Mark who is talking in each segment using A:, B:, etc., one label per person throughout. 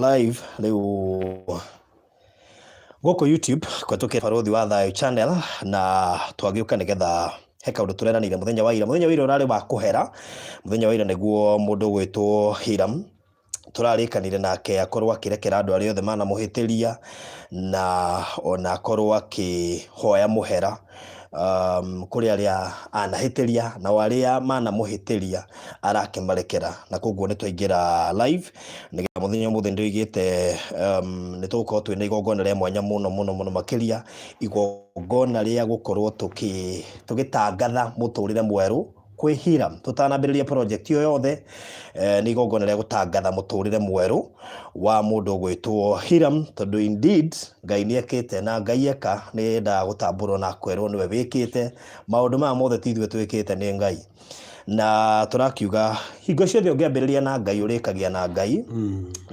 A: Live rĩu gũkũ YouTube kũhetũkĩra Barũthi wa Thayũ Channel, na twagĩũka nĩgetha he kaũndũ tũreranĩire mũthenya wa ira. Mũthenya wa ira ũrarĩ wa kũhera, mũthenya wa ira nĩguo mũndũ ũgwĩtwo Hiram tũrarĩkanire nake akorwo akĩrekera andũ arĩa othe manamũhĩtĩria, na ona akorwo akĩhoya mũhera kũrĩ arĩa anahĩtĩria, nao arĩa manamũhĩtĩria arakĩmarekera. Na koguo nĩ twaingĩra live nĩgetha mũthenya ũmũthĩ nĩndoigĩte nĩ tũgũkorwo twĩna igongona rĩa mwanya mũno mũno mũno makĩria, igongona rĩa gũkorwo tũgĩtangatha mũtũrĩre mwerũ kwĩ Hiram. Tũtanambĩrĩria project ĩyo yothe, nĩ igongona rĩa gũtangatha mũtũrĩre mwerũ wa mũndũ ũgwĩtwo Hiram, tondũ indeed Ngai nĩ ekĩte, na Ngai eka nĩ endaga gũtambũrwo na kwĩrwo nĩwe wĩkĩte maũndũ maya mothe, ti ithuĩ twĩkĩte, nĩ Ngai. Na tũrakiuga hingo ciothe ũngĩambĩrĩria na Ngai ũrĩkagia na Ngai,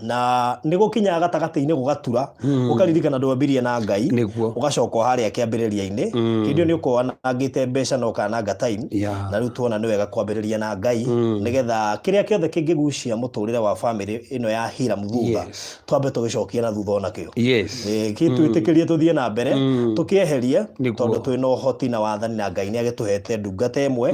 A: na nĩ gũkinyaga gatagatĩ-inĩ gũgatura, ũkaririkana ndwambirie na Ngai, ũgacoka o harĩa kĩambĩrĩria-inĩ. Hĩndĩ ĩyo nĩ ũkorwo wanangĩte mbeca na ũkananga time. Na rĩu tuona nĩ wega kwambĩrĩria na Ngai, nĩgetha kĩrĩa kĩothe kĩngĩgucia mũtũrĩre wa famĩlĩ ĩno ya Hiram thutha, twambe tũgĩcokie na thutha onakĩo. Gĩtwĩtĩkĩrie tũthiĩ na mbere, tũkĩeherie, tondũ twĩna ũhoti na wathani, na Ngai nĩ agĩtũhete ndungata ĩmwe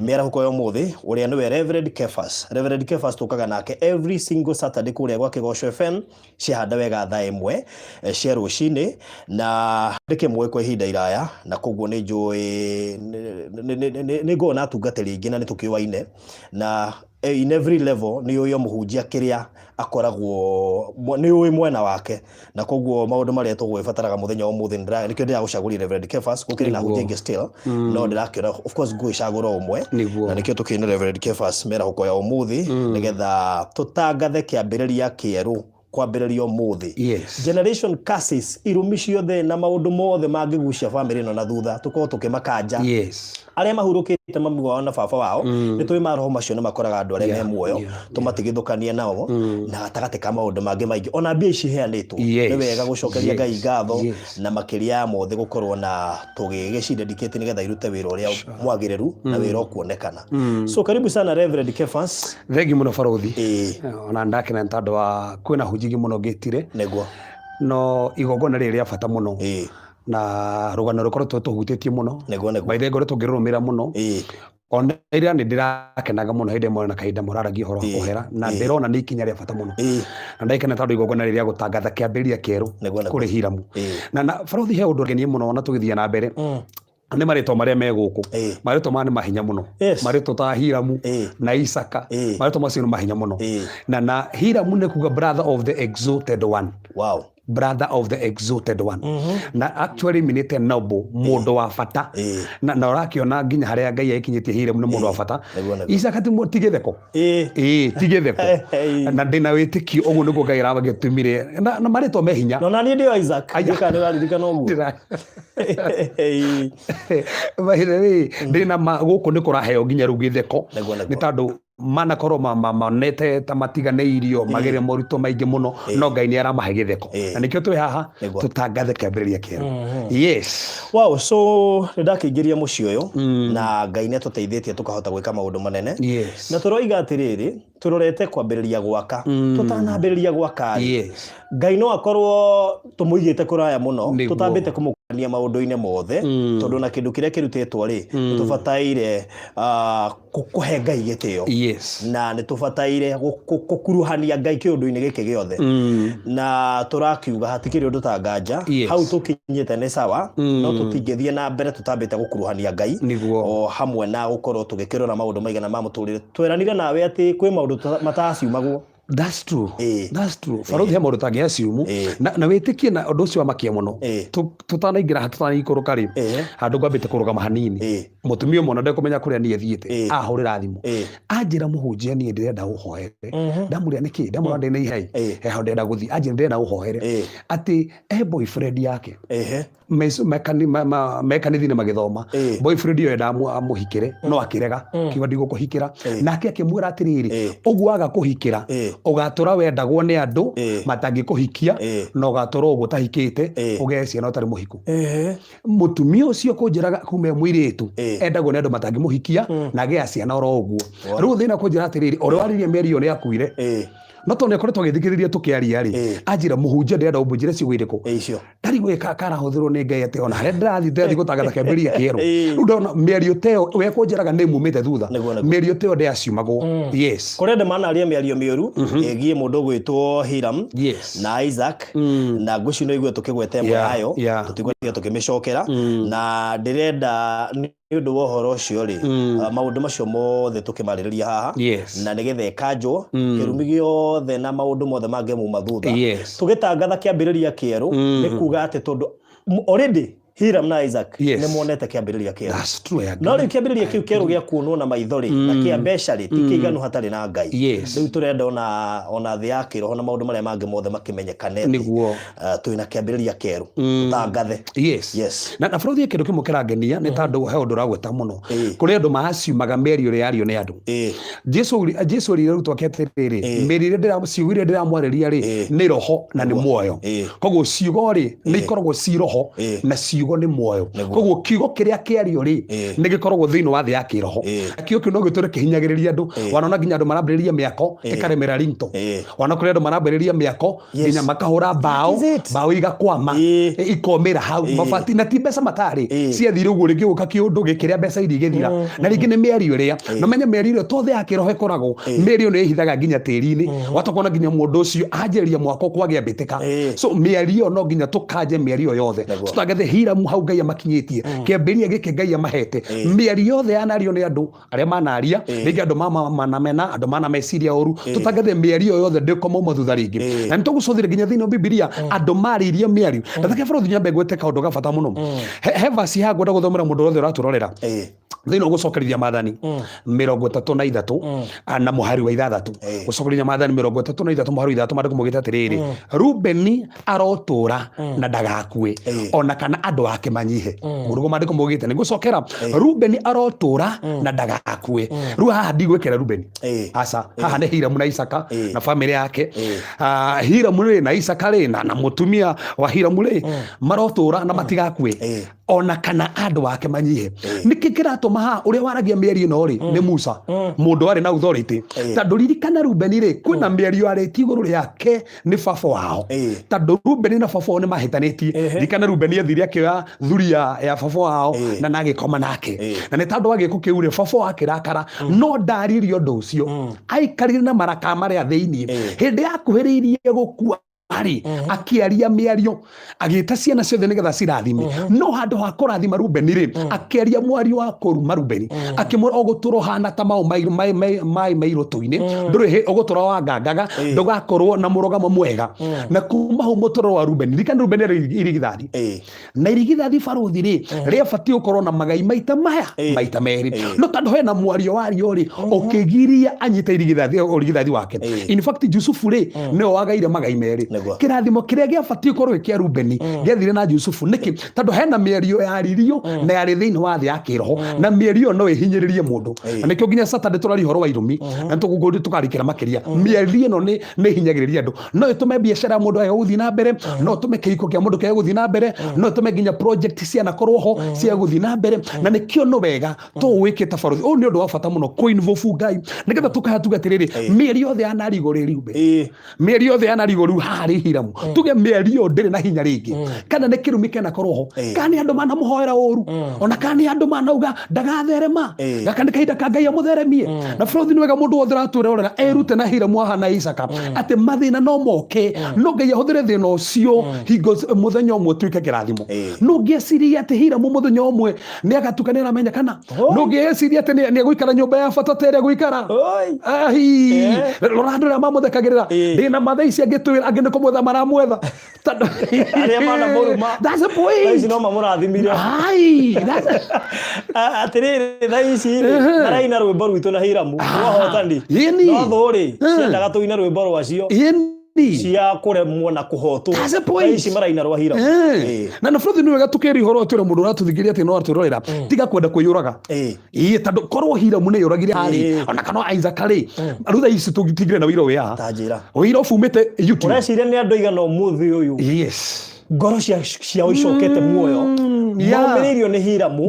A: mĩarahũko ya ũmũthĩ, ũrĩa nĩwe Reverend Kefas. Reverend Kefas tũkaga nake every single Saturday kũrĩa gwa Kĩgoco FM ciahanda wega thaa 1 cia rũcinĩ, na ndĩkĩmũĩ kwa ihinda iraya, na koguo nĩ njũĩ nĩ ngoragwo na atungatĩri aingĩ na nĩ tũkĩũaine, na in every level nĩ ũĩ o mũhunjia kĩrĩa akoragwo nĩ ũĩ mwena wake, na koguo maũndũ marĩa tũgwĩbataraga mũthenya wa ũmũthĩ nĩkĩo ndĩragũcagũrire Reverend Kefas. Gũkĩrĩ na ahunjia aingĩ still, no ndĩrakĩona of course ngũgĩcagũra ũmwe. Na nĩkĩo tũkĩrĩ na Reverend Kefas mĩarahũko ya ũmũthĩ, nĩgetha tũtangathe kĩambĩrĩria kĩerũ kwambĩrĩria ũmũthĩ. Generation curses, irumi ciothe na maũndũ mothe mangĩgucia famĩlĩ ĩno na thutha, tũkorwo tũkĩmakanja. Arĩa mahurũkĩte mami wao na baba wao, nĩ tũĩ maroho macio nĩ makoraga andũ arĩa me muoyo, tũmatigithũkanie nao, na gatagatĩ ka maũndũ mangĩ maingĩ, ona mbia ici iheanĩtwo, nĩ wega gũcokeria Ngai ngatho, na makĩria ya mothe gũkorwo na tũgĩgĩcidedicate nĩgetha irute wĩra ũrĩa mwagĩrĩru na wĩra ũkuonekana. So karibu sana, Reverend Kefas.
B: Thengi mũno, barothi. Ona ndakena nĩ tondũ wa kwĩna hunjigi mũno ngĩtire. No igongona rĩrĩ rĩa bata mũno, na rũgano rũkoretwo tũhutĩtie mũno.
A: Nĩguo nĩguo.
B: By the way, ngoretwo ngĩrũrũmĩrĩra mũno. Ona ira nĩ ndĩrakenaga mũno hĩndĩ ĩmwe na kahinda mũraragia ũhoro wa kũhera, na ndĩrona nĩ ikinya rĩa bata mũno. Na ndakena tondũ igongona rĩrĩ rĩa gũtangatha kĩambĩrĩria kĩerũ
A: Nĩguo.
B: kũrĩ Hiramu. Na barothi, he ũndũ ngenie mũno ona tũgĩthiĩ na mbere, nĩ marĩtwa marĩa me gũkũ. Marĩtwa maya nĩ mahinya mũno. Marĩtwa ta Hiramu na Isaka, marĩtwa macio nĩ mahinya mũno. Na Hiramu nĩ kuga brother of the exalted one. Brother of the exalted one, na actually minĩte noble, mũndũ wa bata. Na ũrakĩona nginya harĩa Ngai agĩkinyĩtie Hiramu nĩ mũndũ wa bata.
A: Nĩguo, nĩguo.
B: Isaka ti gĩtheko. Ĩĩ, ti gĩtheko. Na ndĩna wĩtĩkio ũguo nĩguo Ngai aragĩtũmire na marĩtwa me hinya.
A: No naniĩ ndĩ o Isaac.
B: Aya.
A: Ndiũĩ kana nĩ ũraririkana ũguo.
B: Mahinda rĩ ndĩna ma gũkũ nĩ kũraheo nginya rĩu gĩtheko,
A: Nĩguo.
B: nĩ tondũ manakorwo monete ta matiganĩirio, magere moritũ maingĩ mũno, no Ngai nĩ aramahe gĩtheko. Na nĩkĩo twĩ haha tũtangathe kĩambĩrĩria kĩerũ. Yes.
A: Wow, so nĩ ndakĩingĩria mũciĩ ũyũ, na Ngai nĩ atũteithĩtie tũkahota gwĩka maũndũ manene. Na tũroiga atĩrĩrĩ, tũrorete kwambĩrĩria gwaka. Tũtanambĩrĩria gwaka rĩ, Ngai no akorwo tũmũigĩte kũraya mũno, tũtambĩte kũmũkania maũndũ-inĩ mothe, tondũ na kĩndũ kĩrĩa kĩrutĩtwo rĩ, nĩ tũbataire kũhe Ngai gĩtĩo. Na nĩ tũbataire gũkuruhania Ngai kĩũndũ-inĩ gĩkĩ gĩothe. Na tũrakiuga hatikĩrĩ ũndũ ta nganja. Hau tũkinyĩte nĩ sawa, no tũtingĩthiĩ na mbere tũtambĩte gũkuruhania Ngai. O hamwe na gũkorwo tũgĩkĩrora maũndũ maigana ma mũtũrĩre. Tweranire nawe atĩ kwĩ maũndũ mataciumagwo.
B: That's true. That's true. Barothi, he maũndũ tangĩ assume, na wĩtĩkie na ũndũ ũcio wamakia mũno. Tũtanaingĩra, tũtanaikũrũka rĩ, handũ ngwambĩte kũrũgama hanini. Mũtumia ũmwe ona ndekũmenya kũrĩa niĩ thiĩte, ahũrĩra thimũ. Anjĩra, "Mũhunjia, niĩ ndĩrenda ũhoere." Ndamũria, "Nĩkĩ?" Ndamũra, "Ndĩna ihai. He handũ ndĩrenda gũthiĩ." Anjĩra, "Ndĩrenda ũhoere." Atĩ e boyfriend yake. Mekanitha-inĩ magĩthoma. Boyfriend ĩyo enda amũhikĩre no akĩrega, kiuga, "Ndigũkũhikĩra." Nake akĩmwĩra atĩrĩrĩ, "Ũguo waga kũhikĩra, ũgatũra wendagwo nĩ andũ matangĩkũhikia, na ũgatũra ũguo ũtahikĩte, ũgĩe ciana ũtarĩ mũhiku." Mũtumia ũcio kũnjĩraga kuma e mũirĩtu endagwo nĩ andũ matangĩmũhikia, na agĩa ciana oro ũguo. Rĩu thĩna kũnjĩra atĩrĩrĩ, ũrĩa waririe mĩario ĩyo nĩ akuire. No tondũ nĩakoretwo agĩthikĩrĩria tũkĩaria rĩ, anjĩra, mũhunjia, ndĩrenda ũmũnjĩre ciugo irĩkũ.
A: Icio.
B: Ndarigwo karahũthĩrwo nĩ Ngai atĩ ona harĩa ndĩrathiĩ ndĩrathiĩ gũtangatha kĩambĩrĩria kĩerũ. Rĩu ndona mĩario ta ĩyo wekũnjĩraga nĩ mumĩte thutha.
A: Nĩguo, nĩguo.
B: Mĩario ta ĩyo ndĩaciumagwo. Yes.
A: Kũrĩ andũ manaria mĩario mĩũru ĩgiĩ mũndũ ũgwĩtwo Hiram na Isaac, na ngwĩciria no igue tũkĩgweta ĩmwe yayo, tũtigũtinda tũkĩmĩcokera, na ndĩrenda nĩ ũndũ wa ũhoro ũcio rĩ, maũndũ macio mothe tũkĩmarĩrĩria haha, na nĩgetha ĩkanjwo kĩrumi gĩothe na maũndũ mothe mangĩmuma thutha, tũgĩtangatha kĩambĩrĩria kĩerũ, nĩ kuga atĩ tondũ already Hiram na Isaac nĩ monete kĩambĩrĩria kĩerũ.
B: That's true, I agree.
A: No rĩu kĩambĩrĩria kĩu kĩerũ gĩa kuonwo na maitho rĩ, na kĩa mbeca rĩ, ti kĩiganu hatarĩ na Ngai. Rĩu tũrenda ona thĩ ya kĩroho na maũndũ marĩa mangĩ mothe makĩmenyekane atĩ, twĩna kĩambĩrĩria kĩerũ. Tũtangathe.
B: Na bũrũri kĩndũ kĩmwe kĩrangenia nĩ tondũ he ũndũ ũragweta mũno. Kũrĩ andũ maciumaga mĩario ĩrĩa yario nĩ andũ. Jesu erire arutwo ake atĩrĩrĩ, mĩario ĩrĩa ciugo iria ndĩramwarĩria rĩ, nĩ roho na nĩ muoyo. Koguo ciugo rĩ, nĩ ikoragwo ci roho na ciugo nĩ muoyo. Koguo kiugo kĩrĩa kĩario rĩ, nĩ gĩkoragwo thĩinĩ wa thĩ ya kĩroho. Kiugo kĩu no gĩtũre kĩhinyagĩrĩria andũ. Wanona nginya andũ marambĩrĩria mĩako ĩkaremera rinto. Wana kũrĩ andũ marambĩrĩria mĩako nginya makahũra mbaũ,
A: That is it.
B: mbaũ igakwama, ikomĩra hau, mabati na ti mbeca matarĩ, ciathire ũguo rĩngĩ gũka kĩũndũ gĩkĩrĩa mbeca iria igĩthira, na rĩngĩ nĩ mĩario ĩrĩa na menye mĩario ĩrĩa to thĩ ya kĩroho ĩkoragwo, mĩario nĩ ĩhithaga nginya tĩri-inĩ, watokona nginya mũndũ ũcio anjĩrĩria mwako kwagĩa mbĩtĩka. So mĩario ĩyo no nginya tũkanje mĩario ĩyo yothe, tũtangathe Hiramu hau Ngai amakinyĩtie, kĩambĩrĩria gĩkĩ Ngai amahete, mĩario yothe yanario nĩ andũ arĩa manaria, rĩngĩ andũ manamena, andũ mana meciria ũru, tũtangathe mĩario yothe ndĩkomauma thutha rĩngĩ. Na nĩ tũgũcũthĩrĩria nginya thĩinĩ wa Bibilia andũ marĩirie mĩario. Na take bũrũri nyambe ngwĩte kaũndũ ga bata mũno. He verse haha ngwenda gũthomera mũndũ wothe ũratũrorera thĩinĩ wa gũcokereria maathani 33 na mũhari wa 6. Gũcokereria maathani 33 mũhari wa 6, maandĩko maugĩte atĩrĩrĩ, Rubeni arotũra na ndagakue, ona kana andũ ake manyihe. Ũguo nĩguo maandĩko maugĩte. Nĩ ngũcokera, Rubeni arotũra na ndagakue. Rĩu haha ndigwĩkĩra Rubeni, aca, haha nĩ Hiramu na Isaka na bamĩrĩ yake. Hiramu rĩ na Isaka rĩ na mũtumia wa Hiramu rĩ, marotũra na matigakue, ona kana andũ ake manyihe. Nĩkĩ kĩratũma haha ũrĩa waragia mĩario ĩno rĩ nĩ Musa, mũndũ warĩ na authority? Tondũ ririkana Rubeni rĩ, kwĩna mĩario yarĩtie igũrũ rĩake nĩ baba wao, tondũ Rubeni na baba wao nĩ mahĩtanĩtie. Ririkana Rubeni athire akĩoya thuri ya baba wao na agĩkoma nake, na nĩ tondũ wa gĩko kĩu rĩ, baba wao akĩrakara, no ndaririe ũndũ ũcio, aikarire na maraka marĩa thĩinĩ. Hĩndĩ yakuhĩrĩirie gũkua rĩ, akĩaria mĩario, agĩta ciana ciothe nĩgetha cirathime, no handũ ha kũrathima Rubeni rĩ, akĩaria mwario wa kũruma Rubeni, akĩmwĩra ũgũtũra ũhana ta maũ maĩ mairũtũ-inĩ, ndũrĩ ũgũtũra wangangaga, ndũgakorwo na mũrũgamo mwega. Na kuma hau mũtũrĩre wa Rubeni, ririkana Rubeni arĩ irigithathi, na irigithathi barũthi rĩ, rĩabatiĩ gũkorwo na magai maita maya maita merĩ, no tondũ hena mwario wario rĩ, ũkĩgiria anyite irigithathi, ũrigithathi wake. In fact, Jusufu rĩ, nĩwe wagaire magai merĩ. Kĩrathimo kĩrĩa gĩabatiĩ gũkorwo gĩ kĩa Rubeni gĩathire na Jusufu. Nĩkĩ? Tondũ hena mĩario yaririo na yarĩ thĩinĩ wa thĩ ya kĩroho, na mĩario ĩyo no ĩhinyĩrĩrie mũndũ, na nĩkĩo nginya Saturday tũraria ũhoro wa irumi, na nĩtũgũthiĩ tũkarikĩra makĩria. Mĩario ĩno nĩ ĩhinyagĩrĩria andũ, no ĩtũme biacara ya mũndũ yage gũthiĩ na mbere, no ĩtũme kĩhiko kĩa mũndũ kĩage gũthiĩ na mbere, no ĩtũme nginya project cianakorwo ho ciage gũthiĩ na mbere. Na nĩkĩo no wega tũwĩkĩte barũthi ũyũ, nĩ ũndũ wa bata mũno kũ-involve Ngai, nĩgetha tũkaha tuge atĩrĩrĩ, mĩeri yothe ya narigũ rĩ riumbe, mĩeri yothe ya narigũ rĩu haha rĩ Hiramu, tuge mĩeri ĩyo ndĩrĩ na hinya rĩngĩ, kana nĩ kĩrumi kĩanakorwo ho, kana nĩ andũ manamũhoera ũru, ona kana nĩ andũ manauga ndagatherema, gaka nĩ kahinda ka Ngai amũtheremie. Na bũrũri nĩ wega mũndũ wothe ũratwĩrorera erute na Hiramu haha na Isaka atĩ mathĩna no moke, no Ngai ahũthĩre thĩna ũcio hingo mũthenya ũmwe ũtuĩke kĩrathimo. No ngĩciria atĩ Hiramu mũthenya ũmwe nĩ agatuka nĩ aramenya, kana no ngĩciria atĩ nĩ egũikara nyũmba ya bata ta ĩrĩa egũikara. Ahi, rora andũ arĩa mamũthekagĩrĩra. Ndĩna matha ici angĩtwĩra angĩ nĩ kũmwetha maramwetha.
A: Arĩa manamũruma.
B: That's the point.
A: Thaa ici no mamũrathimire.
B: Ai, that's
A: Atĩrĩrĩ, thaa ici rĩ, maraina rwĩmbo rwitũ na Hiramu rwa hotani.
B: Ĩni.
A: No thũ rĩ, ciendaga tũine rwĩmbo rwacio
B: Ĩni.
A: cia kũremwo na kũhotwo.
B: That's the point.
A: Thaa ici maraina rwa Hiramu.
B: Na na bũrũri nĩ wega tũkĩria ũhoro atwĩra mũndũ ũratũthikĩrĩria atĩ no atwĩrorera, tiga kwenda kwĩyũraga. Ĩĩ, tondũ korwo Hiramu nĩ yũragire harĩ ona kana Isaac rĩ, rĩu thaa ici tũtingĩrĩ na wĩira ũyũ haha.
A: Ta njĩra.
B: Wĩira ũbumĩte YouTube.
A: Ũreciria nĩ andũ aigana ũmũthĩ ũyũ
B: Yes.
A: Ngoro ciao icokete muoyo, momĩrĩirio nĩ Hiramu,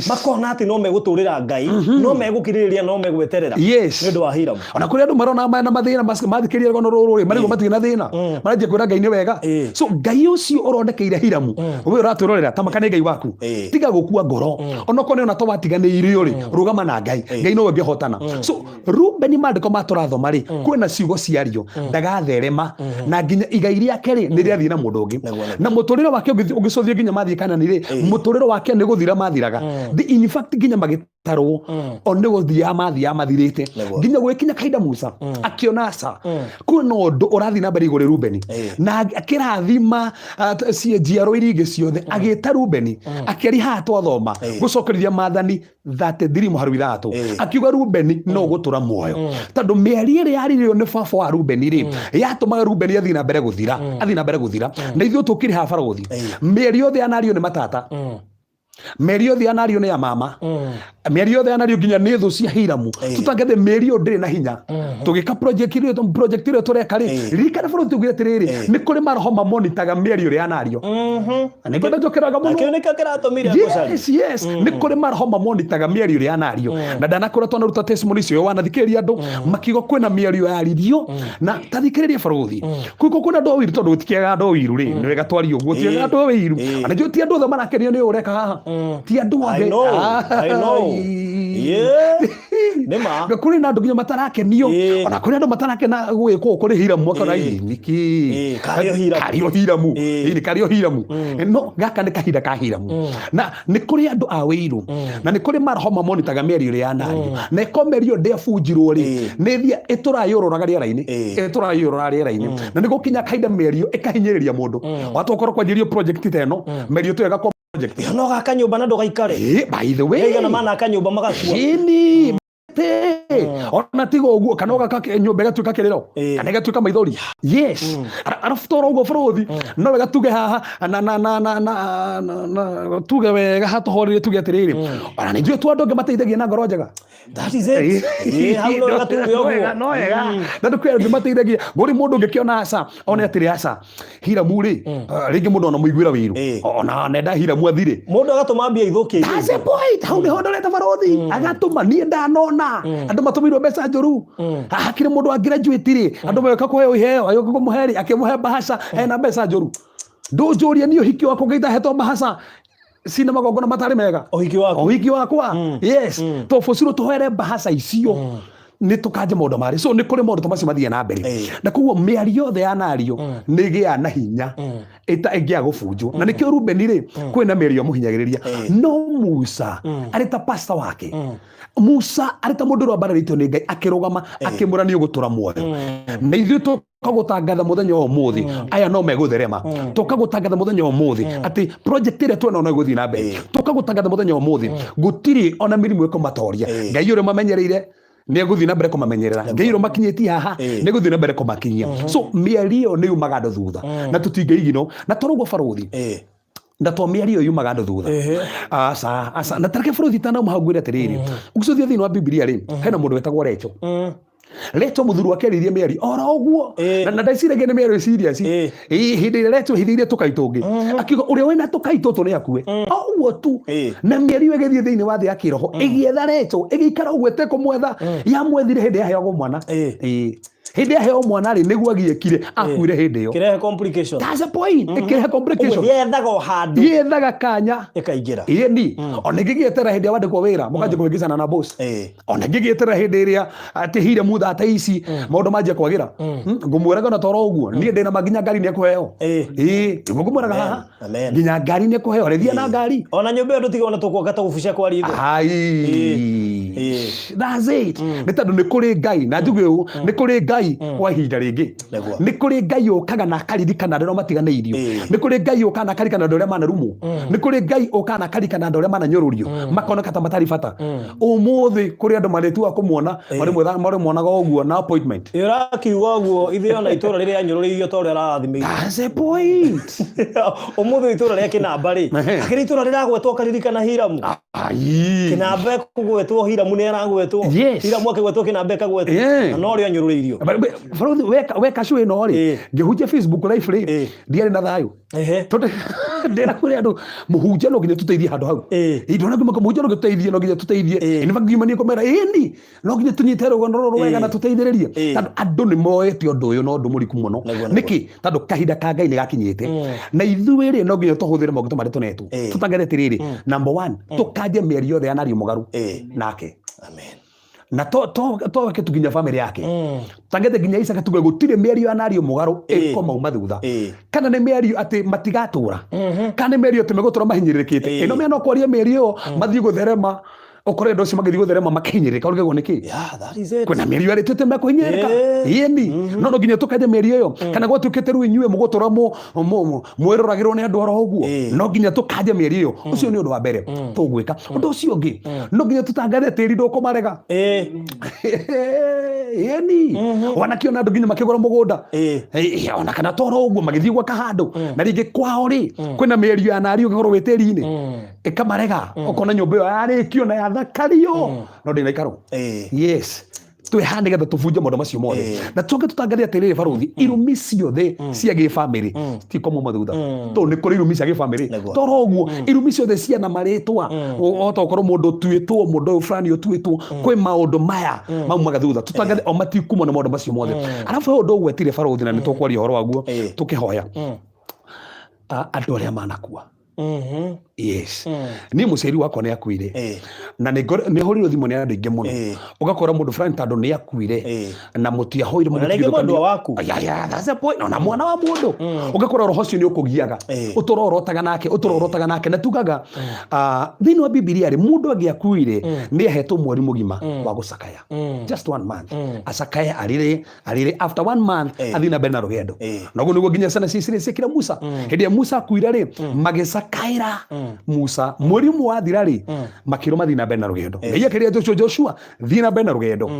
A: makona atĩ no megũtũrĩra Ngai, no megũkirĩrĩria, no megweterera nĩ ũndũ wa Hiramu.
B: Ona kũrĩ andũ marona mena mathĩna, mathikĩrĩria rũgano rũrũ rĩ, marigwo matirĩ na thĩna, maranjia kwĩra Ngai nĩ wega. So Ngai ũcio ũrondekeire Hiramu, we ũratwĩrorera tamaka nĩ Ngai waku. Tiga gũkua ngoro, onokorwo nĩ ona to watiganĩirio rĩ, rũgama na Ngai. Ngai nowe ũngĩhotana. So Rubeni, maandĩko ma tũrathoma rĩ, kwĩna ciugo ciario ndagatherema, na nginya igai rĩake rĩ nĩ rĩathiĩ na mũndũ ũngĩ.
A: Nĩguo, nĩguo.
B: Na mũtũrĩre wake ũngĩcũthio nginya mathiĩ Kanani rĩ, mũtũrĩre wake nĩ gũthira mathiraga. In fact nginya magĩtarwo o nĩ gũthiaga mathiaga mathirĩte, nginya gũgĩkinya kahinda Musa akĩona aca kwĩna ũndũ ũrathiĩ na mbere igũrũ Rubeni, na akĩrathima njiaro iria ingĩ ciothe, agĩta Rubeni akĩaria haha twathoma gũcokereria maathani 33 mũharu 6, akiuga Rubeni no gũtũra muoyo, tondũ mĩario ĩrĩa yaririo nĩ baba wa Rubeni rĩ, yatũmaga Rubeni athiĩ na mbere gũthira, athiĩ na mbere gũthira. Na ithuĩ tũkĩrĩ haha barũthi, mĩario yothe yanario nĩ matata, mĩario yothe yanario nĩ ya mama, mĩario yothe yanario nginya nĩ thũ cia Hiramu, tũtangĩte mĩario ndĩrĩ na hinya. Tũgĩka project ĩrĩa tũreka rĩ, ririkana bũrũri tugire atĩrĩrĩ, nĩ kũrĩ maroho mamonitaga mĩario ĩrĩa yanario, na nĩngwenda njokeraga
A: Na
B: mũno.
A: Kĩu nĩkĩo kĩratũmire ngũcarie.
B: Yes, nĩ kũrĩ maroho mamonitaga mĩario ĩrĩa yanario, na ndanakorwo twanaruta testimony icio, wanathikĩrĩria andũ makiuga kwĩna mĩario yaririo. Na tathikĩrĩria barũthi, kwĩko kwĩna andũ a ũiru, tondũ gũtikĩaga andũ a ũiru rĩ, nĩ wega twarie ũguo, tiaga andũ a ũiru. Ona njũĩ ti andũ othe marakenio nĩ ũũ ũreka haha, ti andũ
A: I
B: othe.
A: know, I know.
B: Ai.
A: Yeah. Nĩ ma.
B: Na kũrĩ na andũ nginya matarakenio. Ona kũrĩ andũ matarakena gwĩkwo kũrĩ Hiramu, makona, "Ĩ, nĩkĩ?"
A: Karĩ o Hiramu.
B: Karĩ o Hiramu. Ĩ, nĩ karĩ o Hiramu. No gaka nĩ kahinda ka Hiramu, na nĩ kũrĩ andũ a wĩiru, na nĩ kũrĩ maroho mamonitaga mĩario ĩrĩa yanario, na ĩko mĩario ndĩabunjirwo rĩ, nĩ thia ĩtũrayũrũraga rĩera-inĩ, ĩtũrayũrũraga rĩera-inĩ, na nĩ gũkinya kahinda mĩario ĩkahinyĩrĩria mũndũ. Watũkorwo kwanjĩrio project ta ĩno, mĩario tu ĩgakwa project.
A: Ĩyo no gaka nyũmba na ndũgaikare.
B: By the way,
A: Aigana manaka nyũmba magakua.
B: Ĩni ona tiga ũguo, kana ũgaka nyũmba ĩgatuĩka kĩrĩro, kana ĩgatuĩka maithori. Yes, arabu toro ũguo bũrũthi no wega tuge haha na tuge wega hatũhorerie, tuge atĩrĩrĩ, ona nĩ njũĩ tu andũ angĩ mateithagia na ngoro njega.
A: That is it. Hau no wega tuge ũguo.
B: No wega tondũ kwĩ andũ mateithagia ngũrĩ mũndũ ũngĩkĩona aca one atĩrĩ, aca Hiramu rĩ, rĩngĩ mũndũ ona mũiguĩra wĩiru, ona nenda Hiramu athire.
A: Mũndũ agatũma mbia ithũkie indo
B: That's the
A: ingĩ.
B: point. Hau nĩho ndorete barothi agatũma. Niĩ ndanona andũ matũmĩirwo mbeca njũru. Hakĩrĩ mũndũ wa graduate rĩ, andũ magĩũka kũheo iheo, agĩũka kũmũhe rĩ, akĩmũhe mbahaca ena mbeca njũru. Ndũnjũrie niĩ ũhiki wakwa ngĩita mbahaca cina magongona matarĩ mega.
A: Ũhiki waku.
B: Ũhiki wakwa, yes. To bũcirũ tũhere mbahaca icio nĩ tũkanje maũndũ marĩ. So nĩ kũrĩ maũndũ ta macio mathiĩ na mbere, na koguo mĩario yothe yanario nĩ ĩgĩaga na hinya ĩta ĩngĩaga gũbunjwo. Na nĩkĩo Rubeni rĩ, kwĩna mĩario amũhinyagĩrĩria, no Musa arĩ ta pastor wake, Musa arĩ ta mũndũ ũrĩa wambararĩtio nĩ Ngai, akĩrũgama akĩmwĩra nĩ ũgũtũra muoyo. Na ithuĩ tũkagũtangatha mũthenya wa ũmũthĩ, aya no megũtherema. Tũkagũtangatha mũthenya wa ũmũthĩ atĩ project ĩrĩa twena no ĩgũthiĩ na mbere. Tũkagũtangatha mũthenya wa ũmũthĩ gũtirĩ ona mĩrimũ ĩkũmatoria. Ngai ũrĩa mamenyereire nĩ egũthiĩ na mbere kũmamenyerera. Ngai ũrĩa makinyĩtie haha nĩ egũthiĩ na mbere kũmakinyia. So mĩario ĩyo nĩ yumaga andũ thutha, na tũtingĩigino na tũrũgwo barũthi, na to mĩario ĩyo yumaga andũ thutha. Aca, aca. Na tareke bũrũri itanauma hau ngwĩre atĩrĩrĩ, ũgĩcothia thĩinĩ wa Bibilia rĩ, hena mũndũ wetagwo Recho. Recho mũthuri wake arĩirie mĩario oro ũguo, na ndeciragia nĩ mĩario serious. Hĩndĩ ĩrĩa Recho hithĩirie tũkai tũngĩ, akiuga ũrĩa wĩna tũkai tũtũ nĩ akue, o ũguo tu. Na mĩario ĩgĩthiĩ thĩinĩ wa thĩ ya kĩroho ĩgĩetha Recho, ĩgĩikara ũguo ĩtekũmwetha. Yamwethire hĩndĩ yaheagwo mwana. Hĩndĩ yaheo mwana rĩ, nĩguo agiĩkire, akuire hĩndĩ ĩyo.
A: Kĩrehe complication.
B: That's the point. Ĩkĩrehe complication.
A: Ũguo yethaga o handũ
B: yethaga kanya
A: ĩkaingĩra.
B: Ĩni ona ĩngĩgĩeterera hĩndĩ ya wandĩkwo wĩra, mũkanjia kũhĩngĩcana na boss. Ona ĩngĩgĩeterera hĩndĩ ĩrĩa atĩ hire mutha ta ici maũndũ manjia kwagĩra. Ngũmwĩraga ona toro ũguo, niĩ ndĩna ma nginya ngari nĩ ekũheo. Ĩĩ, nĩguo ngũmwĩraga haha.
A: Amen.
B: Nginya ngari nĩ ekũheo, rĩthia na ngari.
A: Ona nyũmba ĩyo ndũtige ona tũkuoka tũgũbucia kwa ritho.
B: Ai. That's it. Nĩ tondũ nĩ kũrĩ Ngai, na njuge ũũ, nĩ kũrĩ Ngai kwa ihinda rĩngĩ. Nĩ kũrĩ Ngai ũkaga na akaririkana andũ arĩa matiganĩirio. Nĩ kũrĩ Ngai ũkaga na akaririkana andũ arĩa manarumwo. Nĩ kũrĩ Ngai ũkaga na akaririkana andũ arĩa mananyũrũrio, makoneka ta matarĩ bata. Ũmũthĩ kũrĩ andũ marĩtuaga kũmuona, marĩmuonaga ũguo na appointment.
A: Ĩ, ũrakiuga ũguo, ithuĩ ona itũra rĩrĩa anyũrũrĩirio ta ũrĩa arathimĩirwo.
B: That's the point.
A: Ũmũthĩ itũra rĩa Kĩnamba rĩ, akĩrĩ itũra rĩragwetwo karirikana Hiramu.
B: Ai.
A: Kĩnamba ekũgwetwo, Hiramu nĩ aragwetwo. Hiramu akĩgwetwo, Kĩnamba ĩkagwetwo. Na no rĩo anyũrũrĩirio.
B: Barothi weka weka show ĩno rĩ, ngĩhunjia Facebook live rĩ, ndiarĩ na thayũ. Tondũ ndĩra kũrĩ andũ mũhunjia no nginya tũteithie handũ hau. Ndona nginya mũhunjia no nginya tũteithie, no nginya tũteithie. In fact ngiuma niĩ kũmera ĩni no nginya tũnyite rũgano rũrũ wega na tũteithĩrĩrie. Tondũ andũ nĩ moete ũndũ ũyũ na ũndũ mũriku mũno. Nĩkĩ? Tondũ kahinda ka Ngai nĩ gakinyĩte. Na ithuĩ rĩ no nginya tũhũthĩre maũndũ marĩa tũnetwo. Tũtangathe atĩrĩrĩ, number one, tũkanje mĩario yothe ya nario mũgarũ nake.
A: Amen.
B: Na to to to weke tu nginya family yake. Tangete nginya Isaka tuge gũtirĩ mĩario ya nario mũgarũ ĩkũmauma thutha. Kana nĩ mĩario atĩ matigatũra. Kana nĩ mĩario atĩ megũtũra mahinyĩrĩrĩkĩte. Ĩno mĩa no kwaria mĩario ĩyo mathiĩ gũtherema, ũkore andũ acio magĩthiĩ gũtherema makĩhinyĩrĩrĩka, ũrigagwo nĩkĩ?
A: Yeah, that is it.
B: Kwĩna mĩario yarĩtio atĩ mekũhinyĩrĩrĩka. Ĩni. No no nginya tũkanje mĩario ĩyo. Kana gwatuĩkĩte rĩu inyuĩ mũgũtũra mwĩroragĩrwo nĩ andũ oro ũguo. No nginya tũkanje mĩario ĩyo. Ũcio nĩ ũndũ wa mbere tũgwĩka. Ũndũ ũcio ũngĩ, no nginya tũtangathe tĩri ndũkũmarega. Ĩni. Wanakĩona andũ nginya makĩgũra mũgũnda. Ona kana toro ũguo magĩthiĩ gwaka handũ. Na rĩngĩ kwao rĩ, kwĩna mĩario ya narĩ ũngĩkorwo wĩ tĩri-inĩ. Ĩkamarega. Ũkona nyũmba ĩyo yarĩkio na yathakario. No ndĩnaikarwo. Yes. Twĩ haha nĩgetha tũbunje maũndũ macio mothe. Na tũke tũtangathe atĩrĩrĩ barothi, irumi ciothe cia gĩbamĩrĩ citikomwo thutha. Tondũ nĩ kũrĩ irumi cia gĩbamĩrĩ. Toro ũguo, irumi ciothe ciana marĩtwa, ũhota gũkorwo mũndũ ũtuĩtwo, mũndũ ũyũ fulani ũtuĩtwo, kwĩ maũndũ maya maumaga thutha. Tũtangathe o matikumwo nĩ maũndũ macio mothe. Arabu he ũndũ ũgwetire barothi na nĩ tũkwaria ũhoro waguo tũkĩhoya. Andũ arĩa manakua. Yes. Niĩ mũciari wakwa nĩ akuire. Na nĩ hũrirwo thimũ nĩ andũ aingĩ mũno. Ũgakora mũndũ fulani tondũ nĩ akuire na mũtiahoire
A: Ona rĩngĩ mwendwa waku.
B: Yeah, yeah, that's the point. Ona mwana wa mũndũ. Ũgakora roho ũcio nĩ ũkũgiaga. Ũtũra ũrotaga nake, ũtũra ũrotaga nake. Na tugaga, thĩinĩ wa Bibilia rĩ, mũndũ angĩakuire nĩ ahetwo mweri mũgima wa gũcakaya. Just one month. Acakaye arĩre, arĩrĩ after one month athiĩ na mbere na rũgendo. Noguo nĩguo nginya ciana cia Isiraeli ciekire Musa. Hĩndĩ ĩrĩa Musa akuire rĩ, magĩcakaĩra Musa. Mweri ũmwe wathira rĩ, makĩrwo mathiĩ na mbere na rũgendo. Ngai akĩrĩa Joshua, Joshua thiĩ na mbere na rũgendo.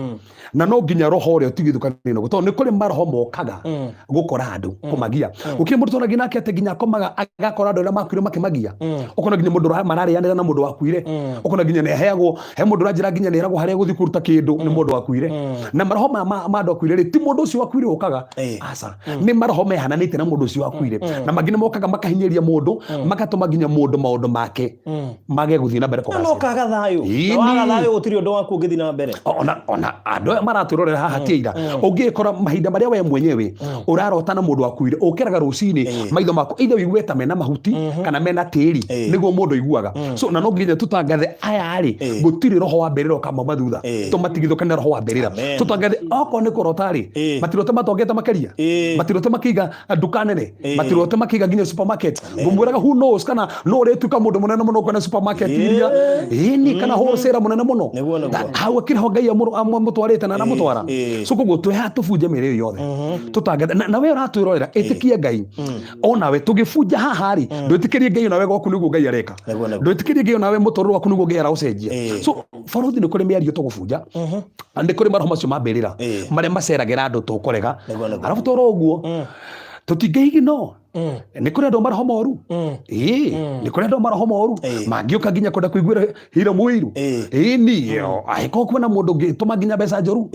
B: Na no nginya roho ũrĩa ũtigithũkanio naguo, tondũ nĩ kũrĩ maroho mokaga gũkora andũ, kũmagia. Gũkĩrĩ mũndũ tũragia nake atĩ nginya akomaga agakora andũ arĩa makuire makĩmagia. Ũkona nginya mũndũ mararĩanĩra na mũndũ wakuire. Ũkona nginya nĩ aheagwo, he mũndũ ũranjĩra nginya nĩ eragwo harĩa gũthiĩ kũruta kĩndũ nĩ mũndũ wakuire. Na maroho maya ma andũ akuire rĩ, ti mũndũ ũcio wakuire ũkaga. Aca. Nĩ maroho mehananĩte na mũndũ ũcio wakuire. Na mangĩ nĩ mokaga makahinyĩrĩria mũndũ, magatũma nginya mũndũ maũndũ make mage gũthiĩ na mbere
A: Na no
B: kũgacĩra.
A: kaga thayũ. Na waga thayũ gũtirĩ ũndũ waku ũngĩthiĩ na mbere.
B: Ona andũ aya maratwĩrorera haha ti aira. Ũngĩkora mahinda marĩa we mwenyewe ũrarota na mũndũ wakuire, ũkĩraga rũcinĩ maitho maku either ũigue ta mena mahuti kana mena tĩri, nĩguo mũndũ aiguaga. So na no nginya tũtangathe aya rĩ, gũtirĩ roho wa mbĩrĩra ũkamauma thutha. Tũmatigithũkane roho wa mbĩrĩra. Tũtangathe okorwo nĩ kũrota rĩ, matirote matongete makĩria, matirote makĩiga nduka nene, matirote makĩiga nginya supermarket. Ngũmwĩraga who knows kana no ũrĩtuĩka mũndũ mũnene mũno kwĩna supermarket iria ĩni kana wholesale mũnene mũno. Hau akĩrĩ ho Ngai amũtwarĩte na aramũtwara. So koguo twĩ haha tũbunje mĩrĩ ĩyo yothe. Tũtangathe na we ũratwĩrorera ĩtĩkia Ngai. Onawe tũgĩbunja haha rĩ, ndwĩtĩkĩrie Ngai onawe gwaku nĩguo Ngai areka. Ndwĩtĩkĩrie Ngai onawe mũtũrĩre waku nĩguo Ngai araũcenjia. So barothi nĩ kũrĩ mĩario tũgũbunja. Nĩ kũrĩ maroho macio ma mbĩrĩra marĩa maceragĩra andũ tũkũrega. Arabu toro ũguo tũtingĩigino. Nĩ kũrĩ andũ a maroho moru. Ĩĩ, nĩ kũrĩ andũ a maroho moru mangĩũka nginya kwenda kũiguĩra hira mũiru. Ĩni, angĩkorwo kwĩna mũndũ ũngĩtũma nginya mbeca njũru.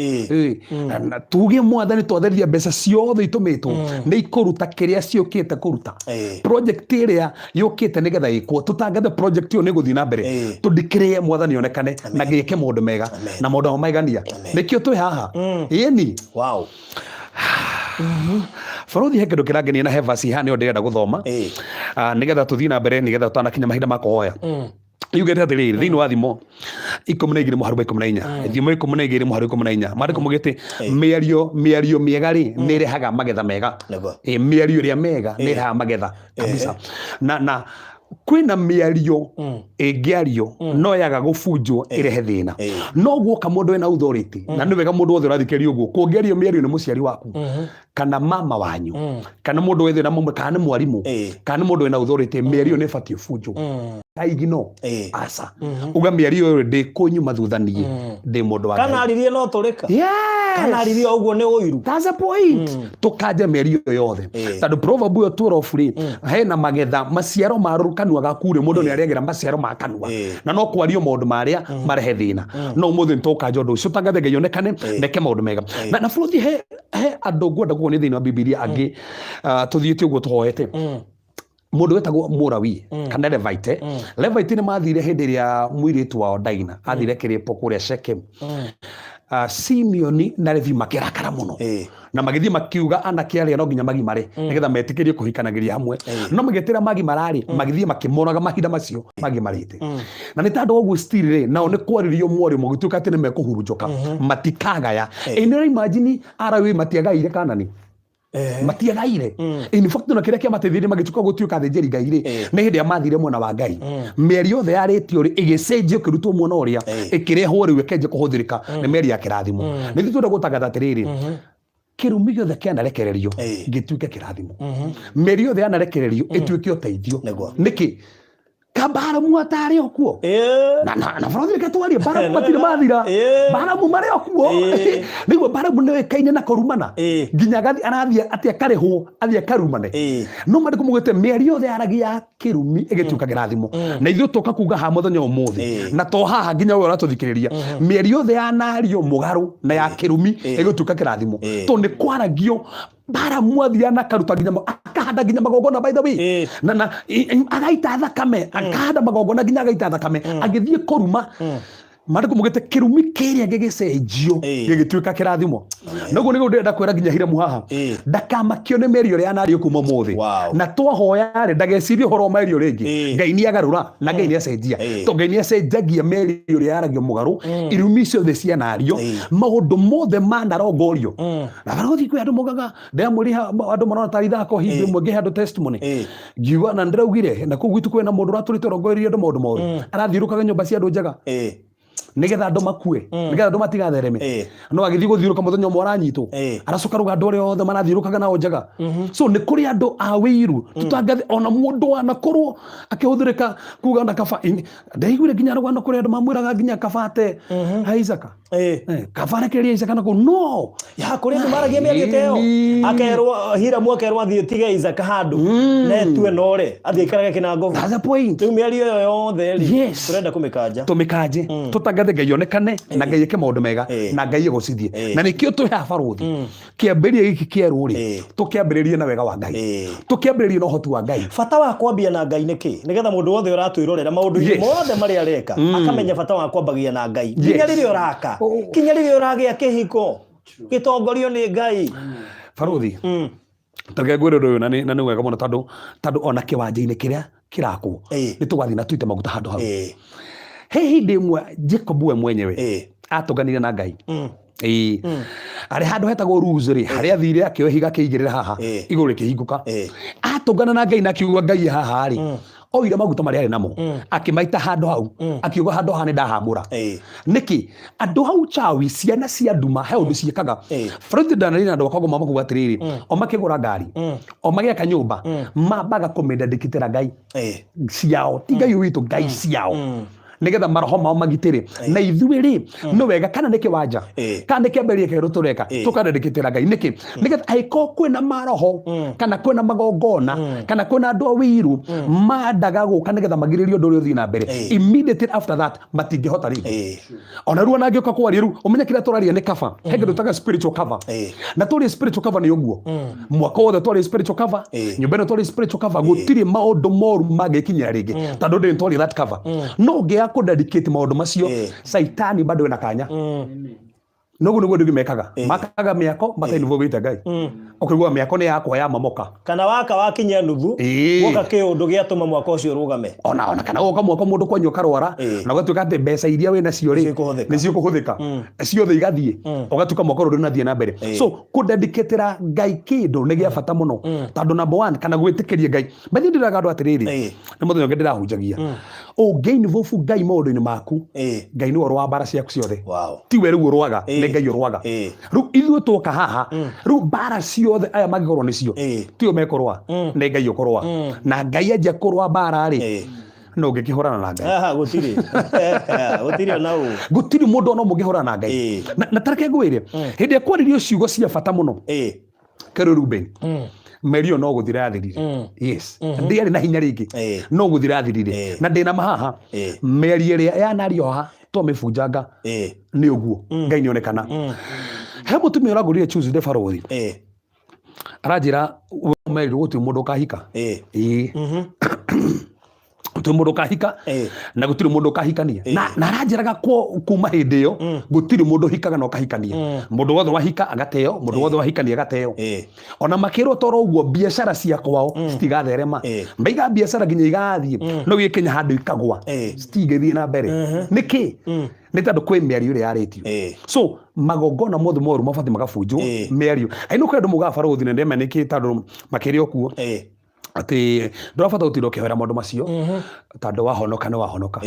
B: Na tuge mwathani twatheria mbeca ciothe itũmĩtwo nĩ ikũruta kĩrĩa ciũkĩte kũruta. Project ĩrĩa yũkĩte nĩgetha ĩkwo, tũtangathe project ĩyo nĩ ĩgũthiĩ na mbere. Tũndikĩrĩe mwathani onekane na gĩke maũndũ mega na maũndũ ma maigania. Nĩkĩo twĩ haha. Ĩni.
A: Wow.
B: Barothi he kĩndũ kĩrangenia na he verse haha nĩyo ndĩrenda gũthoma. Nĩgetha tũthiĩ na mbere nĩgetha tũtanakinya mahinda ma kũhoya. Yugĩte atĩrĩrĩ, thĩinĩ wa Thimo 12 mũhari wa 14, Thimo 12 mũhari wa 14, maandĩko maugĩte mĩario mĩega rĩ nĩ ĩrehaga magetha mega. Mĩario ĩrĩa mĩega nĩ ĩrehaga magetha kabisa. Na kwĩna mĩario ĩngĩario no yaga gũbunjwo ĩrehe thĩna. No guoka mũndũ wĩna authority, na nĩ wega mũndũ wothe ũrathikĩrĩria ũguo, kũngĩario mĩario nĩ mũciari waku kana mama wanyu kana mũndũ wĩ thĩna mũmwe kana nĩ mwarimũ kana nĩ mũndũ wĩna authority, mĩario nĩ ĩbatiĩ ĩbunjwo. Kaigino aca uga mĩario ĩyo ndĩkũnyuma thutha niĩ ndĩ mũndũ wa
A: Kana
B: Ngai.
A: aririe no tũrĩka. Kana arithio ũguo nĩ ũiru.
B: That's the point. Tũkanje mĩario ĩyo yothe. Tondũ proverb ĩyo 12 rĩ, hena magetha maciaro ma kanua gaku rĩ, mũndũ nĩ arĩagĩra maciaro ma kanua. Na no kwario maũndũ marĩa marehe thĩna. No ũmũthĩ nĩ tũkanja ũndũ ũcio, tũtangathe Ngai onekane na eke maũndũ mega. Na bũrũthi he andũ ngwenda kuonia thĩinĩ wa Bibilia angĩ, tũthiĩte ũguo tũhoete. Mũndũ wetagwo Mũrawi kana Levite. Levite nĩ mathire hĩndĩ ĩrĩa mũirĩtu wao Daina athire kĩrĩpo kũrĩa Shechem. Simeoni na Levi makĩrakara mũno na magĩthiĩ makiuga anake arĩa no nginya magimare nĩgetha metĩkĩrie kũhikanagĩria hamwe. No magĩtĩra magimararĩ, magĩthiĩ makĩmoraga mahinda macio magimarĩte. Na nĩ tondũ wa ũguo still rĩ, nao nĩ kwarĩrio mwario magĩtuĩka atĩ nĩ mekũhurunjũka, matikagaya. Ĩ nĩ ũraimagine Alawi matiagaire Kanani? Matiagaire. In fact, ona kĩrĩa kĩamateithirie magĩtuĩka gũtuĩka athĩnjĩri Ngai rĩ, nĩ hĩndĩ ĩrĩa mathire mwena wa Ngai. Mĩario yothe yarĩtio rĩ, ĩgĩcenjio, ĩkĩrutwo mwena ũrĩa, ĩkĩrehwo rĩu ĩkĩanjia kũhũthĩrĩka nĩ mĩario ya kĩrathimo. Nĩ ithuĩ twenda gũtangatha atĩrĩrĩ, kĩrumi gĩothe kĩanarekererio gĩtuĩke kĩrathimo, mĩario yothe yanarekererio ĩtuĩke ũteithio. Nĩkĩ kabaramu atarĩ o kuo? Na barathi reke twarie, baramu matirĩ mathira. Baramu marĩ o kuo. Nĩguo baramu nĩoĩkaine na kũrumana. Nginya agathi arathiĩ atĩ akarĩhwo athiĩ akarumane. No mandĩko maugĩte mĩario yothe yaragia ya kĩrumi ĩgĩtuĩka kĩrathimo. Na ithuĩ tũka kuga haha mũthenya ũmũthĩ, na to haha, nginya we ũratũthikĩrĩria, mĩario yothe yanario mũgarũ na ya kĩrumi ĩgĩtuĩka kĩrathimo, tondũ nĩ kwaragio Baramu athiaga na akaruta nginya akahanda nginya magongona, by the way, na agaita thakame, akahanda magongona nginya agaita thakame agĩthiĩ kũruma. Mandĩko mugĩte kĩrumi kĩrĩa gĩgĩcenjio gĩgĩtuĩka kĩrathimo. Noguo nĩguo ndĩrenda kwĩra nginya Hiramu haha, ndakamakio nĩ mĩario ĩrĩa yanario kuma ũmũthĩ. Na twahoya rĩ, ndagecirie ũhoro wa mĩario rĩngĩ. Ngai nĩ agarũra na Ngai nĩ acenjia, tondũ Ngai nĩ acenjagia mĩario ĩrĩa yaragio mũgarũ. Irumi ciothe cianario, maũndũ mothe manarongorio na barũthi, kwĩ andũ mogaga ndĩramwĩrĩha, andũ marona ta ithako. Hingo ĩmwe ngĩhe andũ testimony, ngiuga na ndĩraugire na kũu gwitũ kwĩna mũndũ ũratũrĩte ũrongoreirie andũ maũndũ moru, arathiũrũkaga nyũmba cia andũ njega nigetha andũ makue, nigetha andũ matigathereme. No agĩthiĩ gũthiũrũka, mũthenya ũmwe aranyitwo, aracoka ruga andũ arĩa othe marathiũrũkaga nao njega. So nĩ kũrĩ andũ a wĩiru tũtangathi, ona mũndũ wanakorwo akĩhũthĩrĩka kuga na kaba. Ndaiguire nginya rũgano kũrĩ andũ mamwĩraga nginya kabate ha Isaka. Kaba rekereria Isaka na kũu no
A: Ya kũrĩ andũ maragia mĩario ta ĩyo. Akerwo Hiramu, akerwo athiĩ tige Isaka handũ na etue nore athiĩ aikarage kĩnangobu.
B: That's the point.
A: Rĩu mĩario ĩyo yothe rĩ, tũrenda kũmĩkanja.
B: Tũmĩkanje, tũtangathe Ngai onekane na Ngai eke maũndũ mega na Ngai egũcithie. Na nĩkĩo twĩ haha barũthi, kĩambĩrĩria gĩkĩ kĩerũ rĩ, tũkĩambĩrĩrie na wega wa Ngai, tũkĩambĩrĩrie na ũhoti wa Ngai.
A: Bata wa kwambia na Ngai nĩ kĩ? Nĩgetha mũndũ wothe ũratwĩrorera maũndũ-inĩ mothe marĩa areka akamenya bata wa kwambagia na Ngai, nginya rĩrĩa ũraka, nginya rĩrĩa ũragĩa kĩhiko gĩtongorio nĩ Ngai.
B: Barũthi, tareke ngwĩre ũndũ ũyũ, na nĩ wega mũno, tondũ ona kĩwanja-inĩ kĩrĩa kĩrakwo, nĩ tũgathiĩ na tuite maguta handũ hau. He hĩndĩ ĩmwe Jacob we mwenyewe atũnganire na Ngai. Ĩĩ, arĩ handũ hetagwo Luz rĩ, harĩa athire akĩoya ihiga akĩigĩrĩra haha igũrũ rĩkĩhingũka. Atũngana na Ngai na akiuga Ngai haha rĩ, oire maguta marĩa arĩ namo akĩmaita handũ hau, akiuga handũ haha nĩ ndahamũra. Nĩkĩ andũ hau chawi ciana cia nduma he ũndũ ciĩkaga? Bũrũri ndanarĩ na andũ akwa makuga atĩrĩrĩ, o makĩgũra ngari, o magĩaka nyũmba, mambaga kũmĩndedikĩtĩra ngai ciao, ti Ngai witũ, ngai ciao, nigetha maroho mao magitĩre. Na ithuĩ rĩ, nĩ wega kana nĩ kĩwanja kana nĩ kĩambĩrĩria kĩerũ tũreka, tũkandedikĩtĩra Ngai. Nĩkĩ? Nĩgetha angĩkorwo kwĩna maroho kana kwĩna magongona kana kwĩna andũ a wĩiru mandaga gũka nĩgetha magirĩrĩrie ũndũ ũrĩa ũthiĩ na mbere, immediately after that matingĩhota rĩngĩ. Ona rĩu ona angĩũka kwaria, rĩu ũmenye kĩrĩa tũraria nĩ cover. He kĩndũ taga spiritual cover. Na tũrĩ spiritual cover nĩ ũguo mwaka wothe twarĩ spiritual cover, nyũmba ĩno twarĩ spiritual cover, gũtirĩ maũndũ moru mangĩkinyĩra rĩngĩ tondũ ndĩ twarĩ that cover. No ũngĩaga kũ dedicate maũndũ macio, Saitani bado ena kanya. Noguo nĩguo andũ aingĩ mekaga, makaga mĩako matainvolvĩte Ngai. Ũkaigua mĩako nĩ yakwa ya mamoka.
A: Kana waka wakinyia nuthu, woka kĩũndũ gĩatũma mwaka ũcio ũrũgame.
B: Ona kana woka mwaka mũndũ kwanyu akarwara, na ũgatuĩka atĩ mbeca iria wĩ nacio rĩ,
A: Nĩcikũhũthĩka.
B: Nĩcikũhũthĩka ciothe igathiĩ, ũgatuĩka mwaka ũrĩa ndũnathiĩ na mbere. So kũdedicatĩra Ngai kĩndũ nĩ gĩa bata mũno, tondũ number one, kana gwĩtĩkĩria Ngai. Maithe ndĩraga andũ atĩrĩrĩ, nĩ mũthenya ũngĩ ndĩrahunjagia, ũngĩ-involve Ngai maũndũ-inĩ maku, Ngai nĩwe ũrũaga mbara ciaku ciothe. Tiwe rĩu ũrũaga, nĩ Ngai ũrũaga. Rĩu ithuĩ twoka haha, rĩu mbara ciothe aya mangĩkorwo nĩcio, tio mekũrũa, nĩ Ngai ũkũrũa. Na Ngai anjia kũrũa mbara rĩ, No ũngĩkĩhũrana na Ngai?
A: Aha, gũtirĩ. Gũtirĩ ona ũ.
B: Gũtirĩ mũndũ ona ũmwe ũngĩhũrana na Ngai. Na tareke ngwĩre, hĩndĩ ĩrĩa kwaririo ciugo cia bata mũno kĩrĩ Ruben, meri ĩyo no gũthira yathirire. Yes, ndĩarĩ na hinya rĩngĩ. No gũthira yathirire. Na ndĩna mahaha, mĩario ĩrĩa yanario haha twamĩbunjanga nĩ ũguo Ngai nĩonekana. He mũtumia ũrangũrire Tuesday barothi, aranjĩra we merirwo gũtirĩ mũndũ ũkahika. Ĩĩ, gũtirĩ mũndũ ũkahika na gũtirĩ mũndũ ũkahikania. Na aranjĩraga kuma hĩndĩ ĩyo gũtirĩ mũndũ ũhikaga na ũkahikania. Mũndũ wothe wahika agateo, mũndũ wothe wahikania agateo. Ona makĩrwo toro ũguo biacara cia kwao citigatherema. Maiga biacara nginya igathiĩ no gĩkinya handũ ikagwa, citingĩthiĩ na mbere. Nĩkĩ? Nĩ tondũ kwĩ mĩario ĩrĩa yarĩtio. So magongona mothe moru mabatiĩ magabunjwo. Mĩario aino kwĩ andũ mugaga barothi na ndĩmenya nĩkĩ, tondũ makĩrĩ o kuo atĩ ndũrabatara gũtinda ũkĩhoera maũndũ macio, tondũ wahonoka nĩ wahonoka.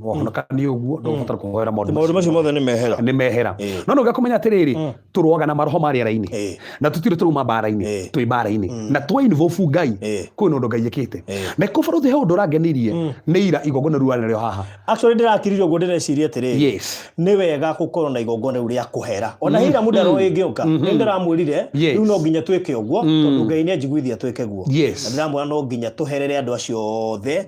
B: Wahonoka nĩ ũguo, ndũgũbatara kũhoera maũndũ.
A: Maũndũ macio mothe nĩ mehera.
B: Nĩ mehera. No nĩ ũgakũmenya atĩrĩrĩ, tũrũaga na maroho ma rĩera-inĩ na tũtirĩ tũrauma mbara-inĩ. Twĩ mbara-inĩ na twa involve Ngai. Kwĩ na ũndũ Ngai ĩkĩte na kũ barothi he ũndũ ũrangenirie nĩ ira igongona rĩu warĩ narĩo haha.
A: Actually ndĩrakirire ũguo ndĩreciria atĩrĩrĩ, nĩ wega gũkorwo na igongona rĩu rĩa kũhera ona Hiramu ndarwo ĩngĩũka. Nĩ ndĩramwĩrire rĩu no nginya twĩke ũguo, tondũ Ngai nĩ anjiguithia twĩke guo. Na ndĩramwĩra no nginya tũherere andũ acio othe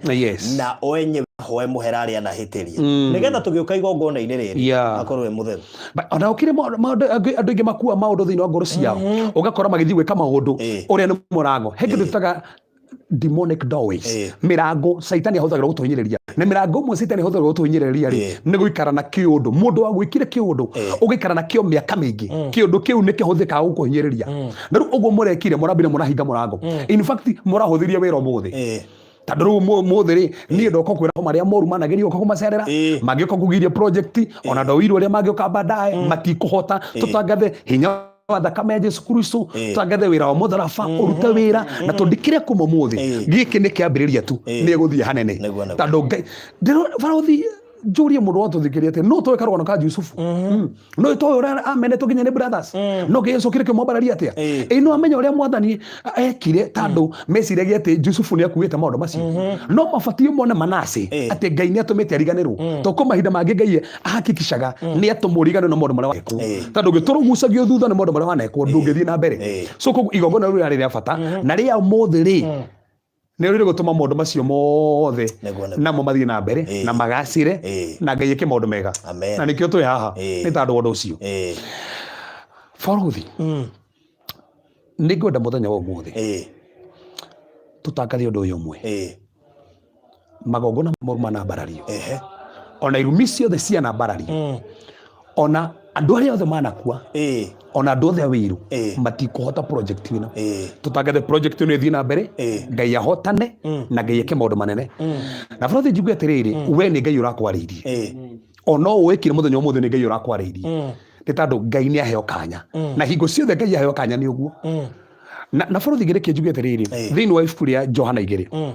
A: na o enyewe ahoe mũhera arĩa anahĩtĩria, nĩgetha tũgĩũka igongona-inĩ rĩrĩ akorwo e mũtheru.
B: But ona gũkĩrĩ maũndũ andũ aingĩ makua maũndũ thĩinĩ wa ngoro ciao, ũgakora magĩthiĩ gwĩka maũndũ ũrĩa nĩ mũrango. He kĩndũ twĩtaga demonic doorways, mĩrango caitani ahũthagĩra gũtũhinyĩrĩria. Na mĩrango ĩmwe caitani ahũthagĩra gũtũhinyĩrĩria rĩ, nĩ gũikara na kĩũndũ. Mũndũ wa gwĩkire kĩũndũ, ũgaikara na kĩo mĩaka mĩingĩ, kĩũndũ kĩu nĩ kĩhũthĩkaga gũkũhinyĩrĩria. Na rĩu ũguo mũrekire, mũrambire mũrahinga mũrango. In fact mũrahũthirie wĩra ũmũthĩ, tondũ rĩu ũmũthĩ rĩ, niĩ ndoka kwĩra marĩa moru manageria gũka kũmacerera, mangĩũka kũgiria project, ona ndoirwo ũrĩa mangĩũka baadaye matikũhota. Tũtangathe hinya wa thakame ya Jesu Kristo, tũtangathe wĩra wa mũtharaba ũrute wĩra, na tũndikĩre kuma ũmũthĩ. Gĩkĩ nĩ kĩambĩrĩria tu, nĩ egũthiĩ hanene.
A: Nĩguo, nĩguo.
B: Tondũ Ngai barothi njũrie mũndũ watũthikĩria atĩ no tũĩ karũgano ka Jusufu? No tũĩ ũrĩa amenetwo nginya nĩ brothers? No gĩcokire kĩmwambararia atĩa? Ĩ no amenya ũrĩa mwathani ekire, tondũ meciragia atĩ Jusufu nĩ akuĩte maũndũ macio. No mabatiĩ mone Manase atĩ Ngai nĩ atũmĩte ariganĩrwo, tondũ kwĩ mahinda mangĩ Ngai ahakikishaga nĩ atũma ũriganĩrwo na maũndũ marĩa wanekwo, tondũ ũngĩtũrũgucagio thutha nĩ maũndũ marĩa wanekwo ndũngĩthiĩ na mbere. So koguo igongona rĩu rĩarĩ rĩa bata, na rĩa ũmũthĩ rĩ, nĩ rĩrĩ gũtũma maũndũ macio mothe
A: Nĩguo, nĩguo.
B: namo mathiĩ na mbere na magacĩre na Ngai ĩke maũndũ mega.
A: Amen.
B: Na nĩkĩo twĩ haha, nĩ tondũ wa ũndũ ũcio. Barothi, nĩ ngwenda mũthenya wa ũmũthĩ tũtangathe ũndũ ũyũ ũmwe. Magongona moru manambarario, ona irumi ciothe cianambarario, ona andũ arĩa othe manakua, ona andũ othe a wĩiru matikũhota project ĩno. Tũtangathe project ĩno ĩthiĩ na mbere, Ngai ahotane na Ngai eke maũndũ manene. Na barothi njigue atĩrĩrĩ, we nĩ Ngai ũrakwarĩirie, o no ũĩkire mũthenya ũmũthĩ nĩ Ngai ũrakwarĩirie, nĩ tondũ Ngai nĩ aheo kanya, na hingo ciothe Ngai aheo kanya nĩ ũguo. Na barothi ngĩrĩkia njuge atĩrĩrĩ, thĩinĩ wa ibuku rĩa Johana 2,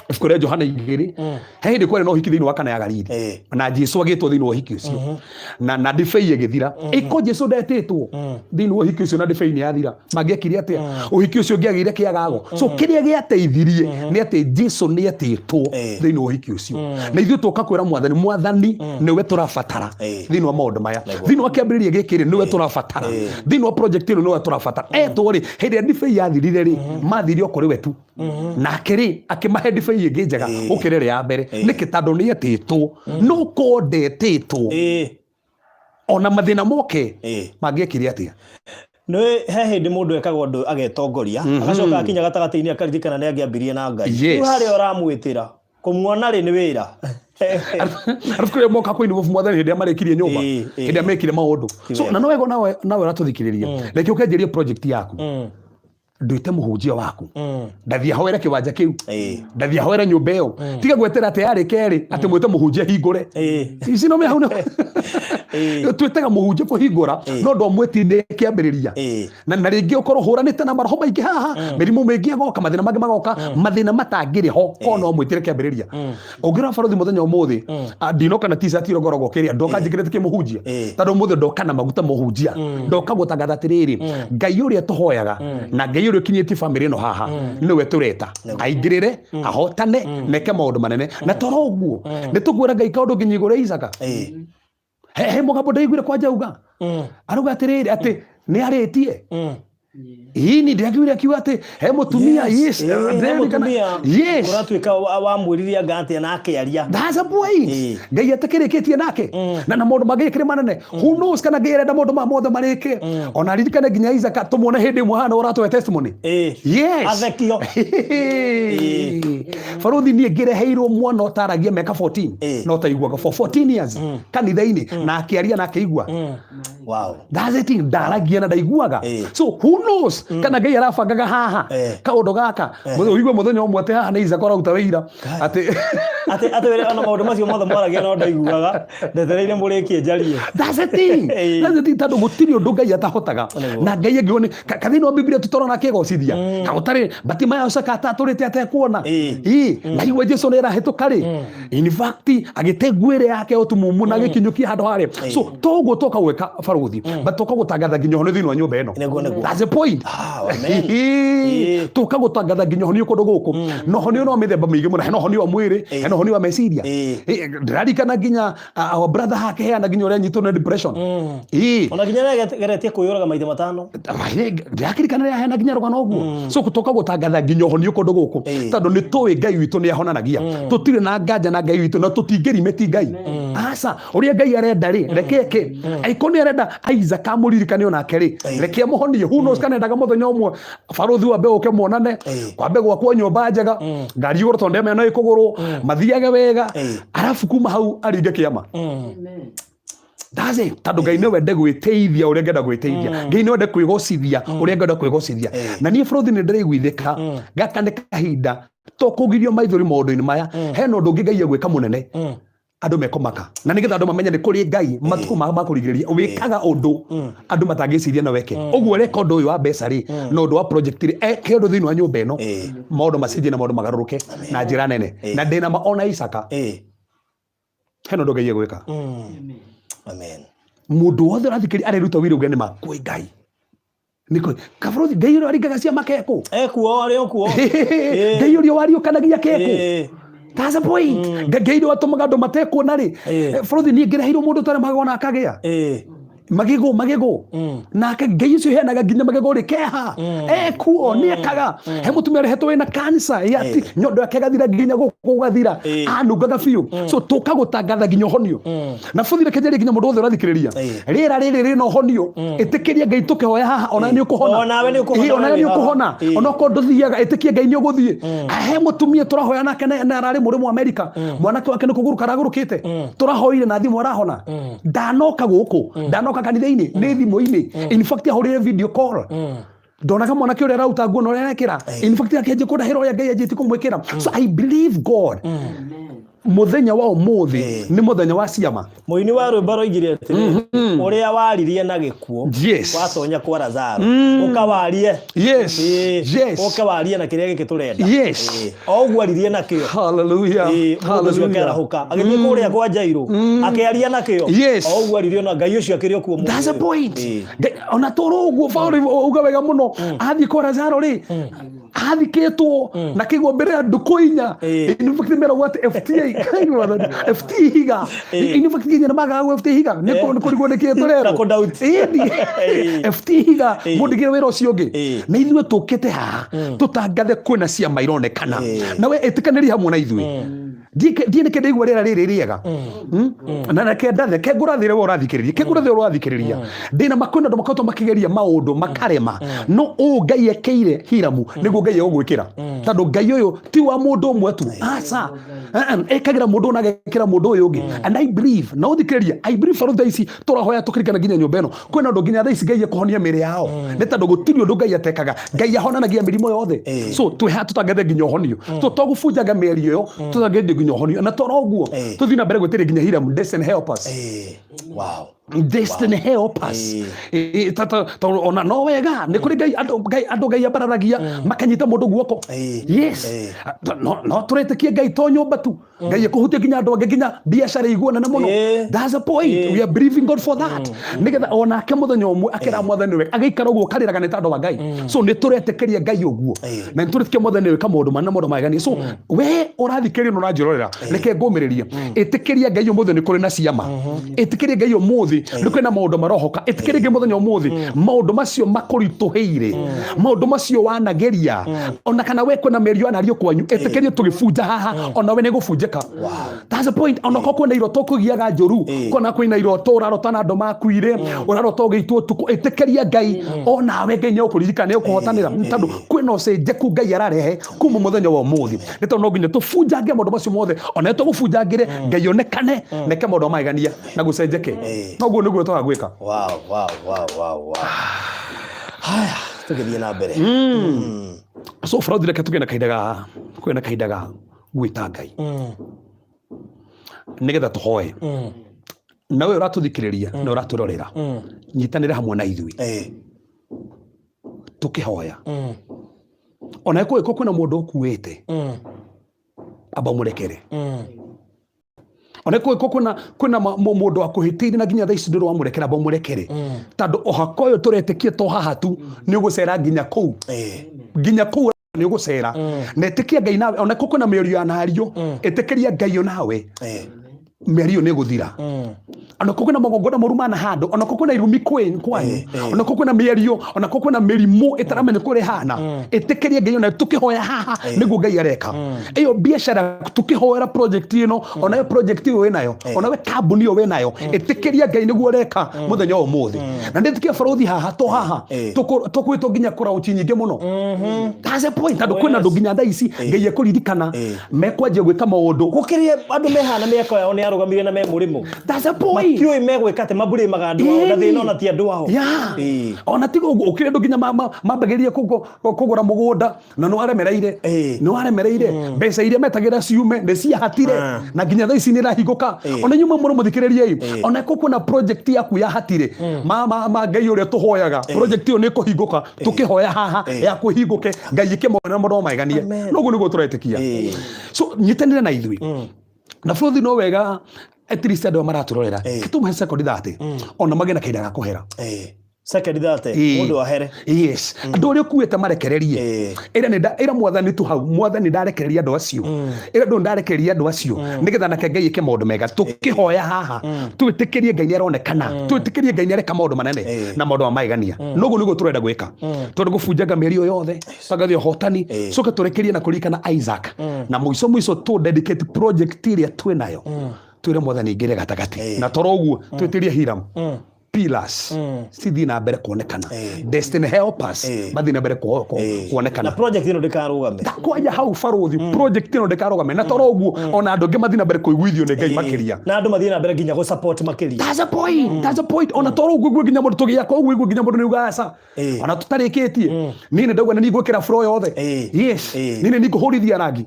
B: ibuku rĩa Johana 2, he hĩndĩ kwarĩ na ũhiki thĩinĩ wa Kana ya Galili, na Jesu agĩtwo thĩinĩ wa ũhiki ũcio, na ndibei ĩgĩthira. Ĩko Jesu ndetĩtwo thĩinĩ wa ũhiki ũcio na ndibei nĩ yathira, mangĩekire atĩa? Ũhiki ũcio ũngĩagĩire kĩagago. So kĩrĩa gĩateithirie nĩ atĩ Jesu nĩ etĩtwo thĩinĩ wa ũhiki ũcio, na ithuĩ tũka kwĩra mwathani, mwathani nĩwe tũrabatara thĩinĩ wa maũndũ maya, thĩinĩ wa kĩambĩrĩria gĩkĩ rĩ, nĩwe tũrabatara thĩinĩ wa project ĩno, nĩwe tũrabatara. Etwo rĩ, hĩndĩ ĩrĩa ndibei yathirire rĩ, mathire o kũrĩ we tu, nake rĩ akĩmahe ndibei ĩngĩ njega gũkĩra ĩrĩa ya mbere. Nĩkĩ? Tondũ nĩ etĩtwo. No ko ndetĩtwo, ona mathĩna moke, mangĩekire atĩa?
A: Nĩ he hĩndĩ mũndũ ekaga ũndũ agetongoria, agacoka akinya gatagatĩ-inĩ akaririkana nĩ angĩambirie na Ngai. Rĩu harĩa ũramwĩtĩra kũmuona rĩ nĩ wĩra.
B: Arabu kũrĩa moka kũinwo mwathani hĩndĩ ĩrĩa marĩkirie nyũmba, hĩndĩ ĩrĩa mekire maũndũ. So
A: wega.
B: Na nowe nawe nawe ũratũthikĩrĩria, reke ũkĩanjĩrie project yaku, nduĩte mũhunjia waku, ndathiĩ ahoere kĩwanja kĩu, ndathiĩ ahoere nyũmba ĩyo. Tiga gwetera atĩ yarĩ kerĩ atĩ mwĩte mũhunjia hingũre. Ici no hau twĩtaga mũhunjia kũhingũra, no ndwamwĩtire kĩambĩrĩria. Na rĩngĩ ũkorwo hũranĩte na maroho maingĩ haha, mĩrimũ mĩingĩ ĩgoka, mathĩna mangĩ magoka, mathĩna matangĩrĩ ho ko no mwĩtĩre kĩambĩrĩria. Ũngĩrora barothi mũthenya ũmũthĩ, ndinoka na t-shirt ĩrĩa ngoragwo kĩrĩa ndoka njĩkĩrĩte kĩmũhunjia, tondũ ũmũthĩ ndoka na maguta mũhunjia, ndoka gũtangatha atĩrĩrĩ, Ngai ũrĩa tũhoyaga na Ngai Ngai ũrĩa ũkinyĩtie bamĩrĩ ĩno haha nĩwe tũreta aingĩrĩre, ahotane, neke maũndũ manene. Na toro ũguo nĩ tũkwĩra Ngai kaũndũ nginya igũrũ rĩa Isaka. He mũgambo ndaiguire kwanja uga arauga atĩrĩrĩ atĩ nĩ arĩtie. Ini ndĩrakiuire akiuga atĩ he mũtumia, yes,
A: Ĩĩ, he
B: ndĩraririkana.
A: mũtumia
B: Yes.
A: ũratuĩka wamwĩrire anga atĩa na akĩaria.
B: That's a point. Ngai atakĩrĩkĩtie nake na maũndũ mangĩ kĩrĩ manene. Who knows kana Ngai arenda maũndũ maya mothe marĩke. Ona ririkane nginya Isaka tũmuone hĩndĩ ĩmwe hana ũratũhe testimony. Yes.
A: Athekio.
B: Baruthi niĩ ngĩreheirwo mwana ũtaragia mĩaka 14 na ũtaiguaga for 14 years kanitha-inĩ na akĩaria na akĩigua. That's it, ndaragia na ndaiguaga. So who knows kana Ngai arabangaga haha kaũndũ gaka. Ũigue mũthenya ũmwe atĩ haha nĩ Isaka ũraruta wĩira atĩ
A: Atĩ wĩra ona maũndũ macio mothe mwaragia no ndaiguaga, ndetereire mũrĩkie njarie.
B: That's the thing. That's the thing, tondũ gũtirĩ ũndũ Ngai atahotaga. Na Ngai angĩona ka thĩinĩ wa Biblia tũtorona akĩgocithia. Ka gũtarĩ Batimayo Isaka atatũrĩte atekuona. Ĩĩ, na igua Jesu nĩ arahĩtũka rĩ. In fact, agĩte nguo ĩrĩa yake ũtumumu na agĩkinyũkia handũ harĩa. So toguo toka gwĩka baruthi, but toka gũtangatha nginya ũhonio thĩinĩ wa nyũmba ĩno.
A: Nĩguo, nĩguo.
B: That's the point.
A: Ah, amen.
B: Ĩĩ. Tũka gũtangatha nginya ũhonio kũndũ gũkũ. Na ũhonio no mĩthemba mĩingĩ mũno. Hena ũhonio wa mwĩrĩ, hena ũhonio wa meciria. Ndĩraririkana nginya our brother hakeheana nginya ũrĩa anyitwo nĩ depression.
A: Ĩĩ. Ona nginya nĩageretie kwĩyũraga maita matano.
B: Ndĩrakirikana rĩrĩa aheana nginya rũgano ũguo. So tũka gũtangatha nginya ũhonio kũndũ gũkũ. Tondũ nĩ tũĩ Ngai witũ nĩ ahonanagia. Tũtirĩ na nganja na Ngai witũ na tũtingĩrimĩti Ngai. Aca, ũrĩa Ngai arenda rĩ, reke eke. Angĩkorwo nĩ arenda Isaac amũririkane onake rĩ, reke amũhonie. Who knows kana endaga mũthenya ũmwe barothi wambe ũke muonane, kwambe gwakwo nyũmba njega, ngari igũrũ tondũ ndemenya no ĩkũgũrwo, mathiage wega, arabu kuma hau aringe kĩama. That's it. Tondũ Ngai nĩwe wende gwĩteithia ũrĩa ngenda gwĩteithia. Ngai nĩwe wende kwĩgocithia ũrĩa ngenda kwĩgocithia. Na niĩ bũrũthi nĩ ndĩraiguithĩka gaka nĩ kahinda to kũgirio maithori maũndũ-inĩ maya, hena ũndũ ũngĩ Ngai egwĩka mũnene andũ mekũmaka, na nĩgetha andũ mamenye nĩ kũrĩ Ngai matukũ ma kũrigĩrĩria wĩkaga ũndũ andũ matangĩciria no weke. Ũguo ũreka ũndũ ũyũ wa mbeca rĩ, na ũndũ wa project rĩ, eke ũndũ thĩinĩ wa nyũmba ĩno, maũndũ macenjie na maũndũ magarũrũke na njĩra nene. Na ndĩna ma ona Isaka hena ũndũ Ngai egwĩka.
A: Amen.
B: Mũndũ wothe ũrathikĩrĩria areruta wĩra uge nĩ ma kwĩ Ngai. Nĩ kwĩ kabarothi Ngai ũrĩa waringaga ciama kekũ.
A: Ekuo, arĩ o kuo.
B: Ngai ũrĩa wariũkanagia kekũ. That's the point. Ngai ũrĩa watũmaga andũ matekuona rĩ. Barothi niĩ ngĩreheirwo mũndũ ũtarĩ magego na akagĩa. Magego, magego. Nake Ngai ũcio ũheanaga nginya magego rĩ keha. Ekuo, nĩ ekaga. He mũtumia ũrehetwo wĩna cancer, ya ti, nyondo yake ĩgathira nginya gũkũ gũgathira. Anungaga biũ. So tũka gũtangatha nginya ũhonio. Na bũthi reke njarie nginya mũndũ wothe ũrathikĩrĩria. Rĩera rĩrĩ rĩna ũhonio. Ĩtĩkĩria Ngai tũkĩhoya haha, ona nĩ ũkũhona.
A: Onawe nĩ ũkũhona.
B: Ĩĩ, onawe nĩ ũkũhona. Ona okorwo ndũthiaga, ĩtĩkia Ngai nĩ ũgũthiĩ. He mũtumia tũrahoya nake na ararĩ mũrĩmũ wa Amerika. Mwanake wake nĩ kũgũrũka aragũrũkĩte. Tũrahoire na thimũ arahona. Ndanoka gũkũ, ndanoka kanitha-inĩ, nĩ thimũ-inĩ. In fact ahũrire video call. Ndonaga mwanake ũrĩa arauta nguo na ũrĩa arekĩra. In fact akĩanjia kũndahĩra ũrĩa Ngai anjĩtie kũmwĩkĩra. So I believe God. Mũthenya wa ũmũthĩ nĩ mũthenya wa ciama.
A: Mũini wa rwĩmbo aroigire atĩrĩrĩ, ũrĩa waririe na gĩkuũ, watonya kwa Lazaro, ũka warie. Ũke warie na kĩrĩa gĩkĩ tũrenda. O ũguo aririe nakĩo.
B: Hallelujah.
A: Mũndũ ũcio akĩarahũka, agĩthiĩ kũrĩa kwa Jairũ, akĩaria nakĩo. O ũguo aririe na Ngai ũcio akĩrĩ o kuo mũthĩ
B: That's the
A: ũyũ.
B: point. Ngai, ona toro ũguo Paul auga wega mũno, athiĩ kwa Lazaro rĩ, athikĩtwo na kĩgwa mbere ya ndukũ inya. In fact meragwo atĩ FTA, Ngai mwathani, FT ihiga. In fact nginya nĩ magaga FT ihiga nĩ kũrigwo nĩ kĩĩ tũrerwo.
A: Na kũ-doubt.
B: Ĩni. FT ihiga mũndigĩre wĩra ũcio ũngĩ. Na ithuĩ tũkĩte haha tũtangathe kwĩna ciama ironekana. Na we ĩtĩkanĩria hamwe na ithuĩ. Ndiĩ nĩkĩ ndaigua rĩera rĩrĩ rĩega. Na reke ndathe, ke ngũrathĩre we ũrathikĩrĩria, ke ngũrathĩre ũrathikĩrĩria. Ndĩna ma kwĩna andũ makoretwo makĩgeria maũndũ makarema, no ũũ Ngai ekĩire Hiramu nĩguo Ngai egũgwĩkĩra. Tondũ Ngai ũyũ ti wa mũndũ ũmwe tu, aca. Ekagĩra mũndũ ũyũ na agekĩra mũndũ ũyũ ũngĩ. And I believe, na ũthikĩrĩria, I believe for thaa ici tũrahoya tũkĩrikana nginya nyũmba ĩno, kwĩna andũ nginya thaa ici Ngai ekũhonia mĩĩrĩ yao. Nĩ tondũ gũtirĩ ũndũ Ngai atekaga. Ngai ahonanagia mĩrimũ yothe. So twĩ haha tũtangathe nginya ũhonio. Tũtagũbunjanga mĩario ĩyo, tũtangathe nginya ũhonio. Na toro ũguo, tũthiĩ na mbere gwĩtĩria nginya Hiram, destiny help us.
A: Wow.
B: Destiny helpers. Tondũ ona no wega nĩ kũrĩ Ngai andũ Ngai andũ Ngai ambararagia makanyita mũndũ guoko. Yes. No tũretĩkie Ngai to nyũmba tu. Ngai ekũhutia nginya andũ angĩ, nginya biacara iguo nene mũno. That's the point. We are believing God for that, nĩgetha onake mũthenya ũmwe akera Mwathani wega, agĩikara ũguo karĩraga nĩ tondũ wa Ngai. So nĩ tũretĩkĩria Ngai ũguo na nĩ tũretĩkia Mwathani wĩka maũndũ manene, maũndũ magegania. So we ũrathikĩrĩria na ũranjĩrorera, reke ngũmĩrĩrie, ĩtĩkĩria Ngai ũmũthĩ nĩ kũrĩ na ciama. Ĩtĩkĩria Ngai ũmũthĩ nĩ kũrĩ na maũndũ marohoka. Ĩtĩkĩria Ngai mũthenya ũmũthĩ maũndũ macio makũritũhĩire, maũndũ macio wanageria, ona kana we kwĩna mĩario yanario kwanyu, ĩtĩkĩrie tũgĩbunja haha, ona we nĩ gũbunjĩka. That's the point. Ona korwo kwĩna iroto ũkũgiaga njũru, kona kwĩna iroto ũrarota na andũ makuire, ũrarota ũgĩitwo ũtukũ, ĩtĩkĩria Ngai onawe Ngai nĩ ũkũririkana, nĩ ũkũhotanĩra, tondũ kwĩna ũcenjeku Ngai ararehe kuma mũthenya wa ũmũthĩ. Nĩ tondũ no nginya tũbunjange maũndũ macio mothe, ona tũgũbunjangĩre Ngai onekane neke maũndũ magegania na gũcenjeke. Noguo nĩguo twaga gwĩka.
A: Wow. Haya, tũgĩthiĩ na mbere.
B: So Fred, reke tũgĩe na kahinda ga kũgĩa na kahinda ga gwĩta Ngai nĩgetha tũhoe. Na we ũratũthikĩrĩria na ũratũrorera, nyitanĩra hamwe na ithuĩ tũkĩhoya. Ona kũngĩkorwo kwĩna mũndũ ũkuĩte, amba ũmũrekere. Ona kũngĩkorwo kwĩna mũndũ akũhĩtĩirie na nginya thaa ici ndũrĩ wamũrekera, amba ũmũrekere, tondũ ũhaka ũyũ tũretĩkia to haha tu, nĩ ũgũcera nginya kũu, nginya kũu nĩ ũgũcera. Na ĩtĩkia Ngai nawe, ona kũngĩkorwo kwĩna mĩario ya nario, ĩtĩkĩria Ngai onawe mĩario nĩ ĩgũthira. Ona korwo kwĩna magongona moru mana handũ, ona korwo kwĩna irumi kwanyu, ona korwo kwĩna mĩario, ona korwo kwĩna mĩrimũ ĩtaramenya kũrĩa ĩhana, ĩtĩkĩrie Ngai ona tũkĩhoya haha nĩguo Ngai areka. Ĩyo biacara tũkĩhoera project ĩno, ona yo project ĩyo wĩnayo, ona we kambuni ĩyo wĩnayo, ĩtĩkĩria Ngai nĩguo ũreka mũthenya wa ũmũthĩ. Na ndĩtĩkia barothi haha to haha tũkwĩtwo nginya kũraũti nyingĩ mũno. That's the point, tondũ kwĩna andũ nginya thaa ici Ngai ekũririkana mekwanjia gwĩka maũndũ.
A: Gũkĩrĩ andũ mehana mĩaka yao nĩ yarũgamire na me mũrĩmo.
B: That's the point.
A: Matiũĩ megwĩka atĩ maburĩmaga andũ ao na thĩna ona ti andũ ao.
B: Ona tiga ũguo, ũkĩrĩ andũ nginya mambagĩrĩria kũgũra mũgũnda na nĩ waremereire, nĩ waremereire, mbeca iria metagĩra ciume nĩ ciahatire, na nginya thaa ici nĩ irahingũka. Ona inyuĩ mũno mũthikĩrĩriei, ona kũkwĩna project yaku yahatire, ma Ngai ũrĩa tũhoyaga, project ĩyo nĩ ĩkũhingũka. Tũkĩhoya haha ya kũhingũke, Ngai ĩkĩmona mũno maeganie. Noguo nĩguo tũretĩkia. So nyitanĩra na ithuĩ na bũrũri no wega, at least andũ aya maratũrorera, tũmahe sekondi 30 ona magĩe na kahinda ga kũhera.
A: Second 30, mũndũ ahere.
B: Yes, andũ arĩa ũkuĩte marekererie. Ĩra nĩ ĩra Mwathani tu hau, Mwathani, ndarekereria andũ acio. Ĩra andũ ndarekereria andũ acio, nĩgetha nake Ngai ĩke maũndũ mega. Tũkĩhoya haha, twĩtĩkĩrie Ngai nĩ aronekana, twĩtĩkĩrie Ngai nĩ areka maũndũ manene na maũndũ ma magegania. Noguo nĩguo tũrenda gwĩka, tondũ gũbunjanga mĩario yothe, twangathia ũhotani, coke tũrekerie na kũririkana Isaac, na mũico mũico tũ dedicate project ĩrĩa twĩ nayo, twĩre Mwathani ingĩre gatagatĩ. Na toro ũguo twĩtĩrie Hiram pillars cithiĩ na mbere kuonekana, destiny helpers mathiĩ na mbere kuonekana.
A: Na project ĩno ndĩkarũgame.
B: Kwanja hau barothi, project ĩno ndĩkarũgame. Na toro ũguo ona andũ angĩ mathiĩ na mbere kũiguithio nĩ Ngai makĩria.
A: Na andũ mathiĩ na mbere nginya gũ support makĩria.
B: That's the point. That's the point. Ona toro ũguo igue nginya mũndũ tũgĩaka ũguo igue nginya mũndũ nĩ uga aca, ona tũtarĩkĩtie niĩ nĩ ndauga nĩ ningwĩkĩra floor yothe. Yes, niĩ nĩ ningũhũrithia rangi.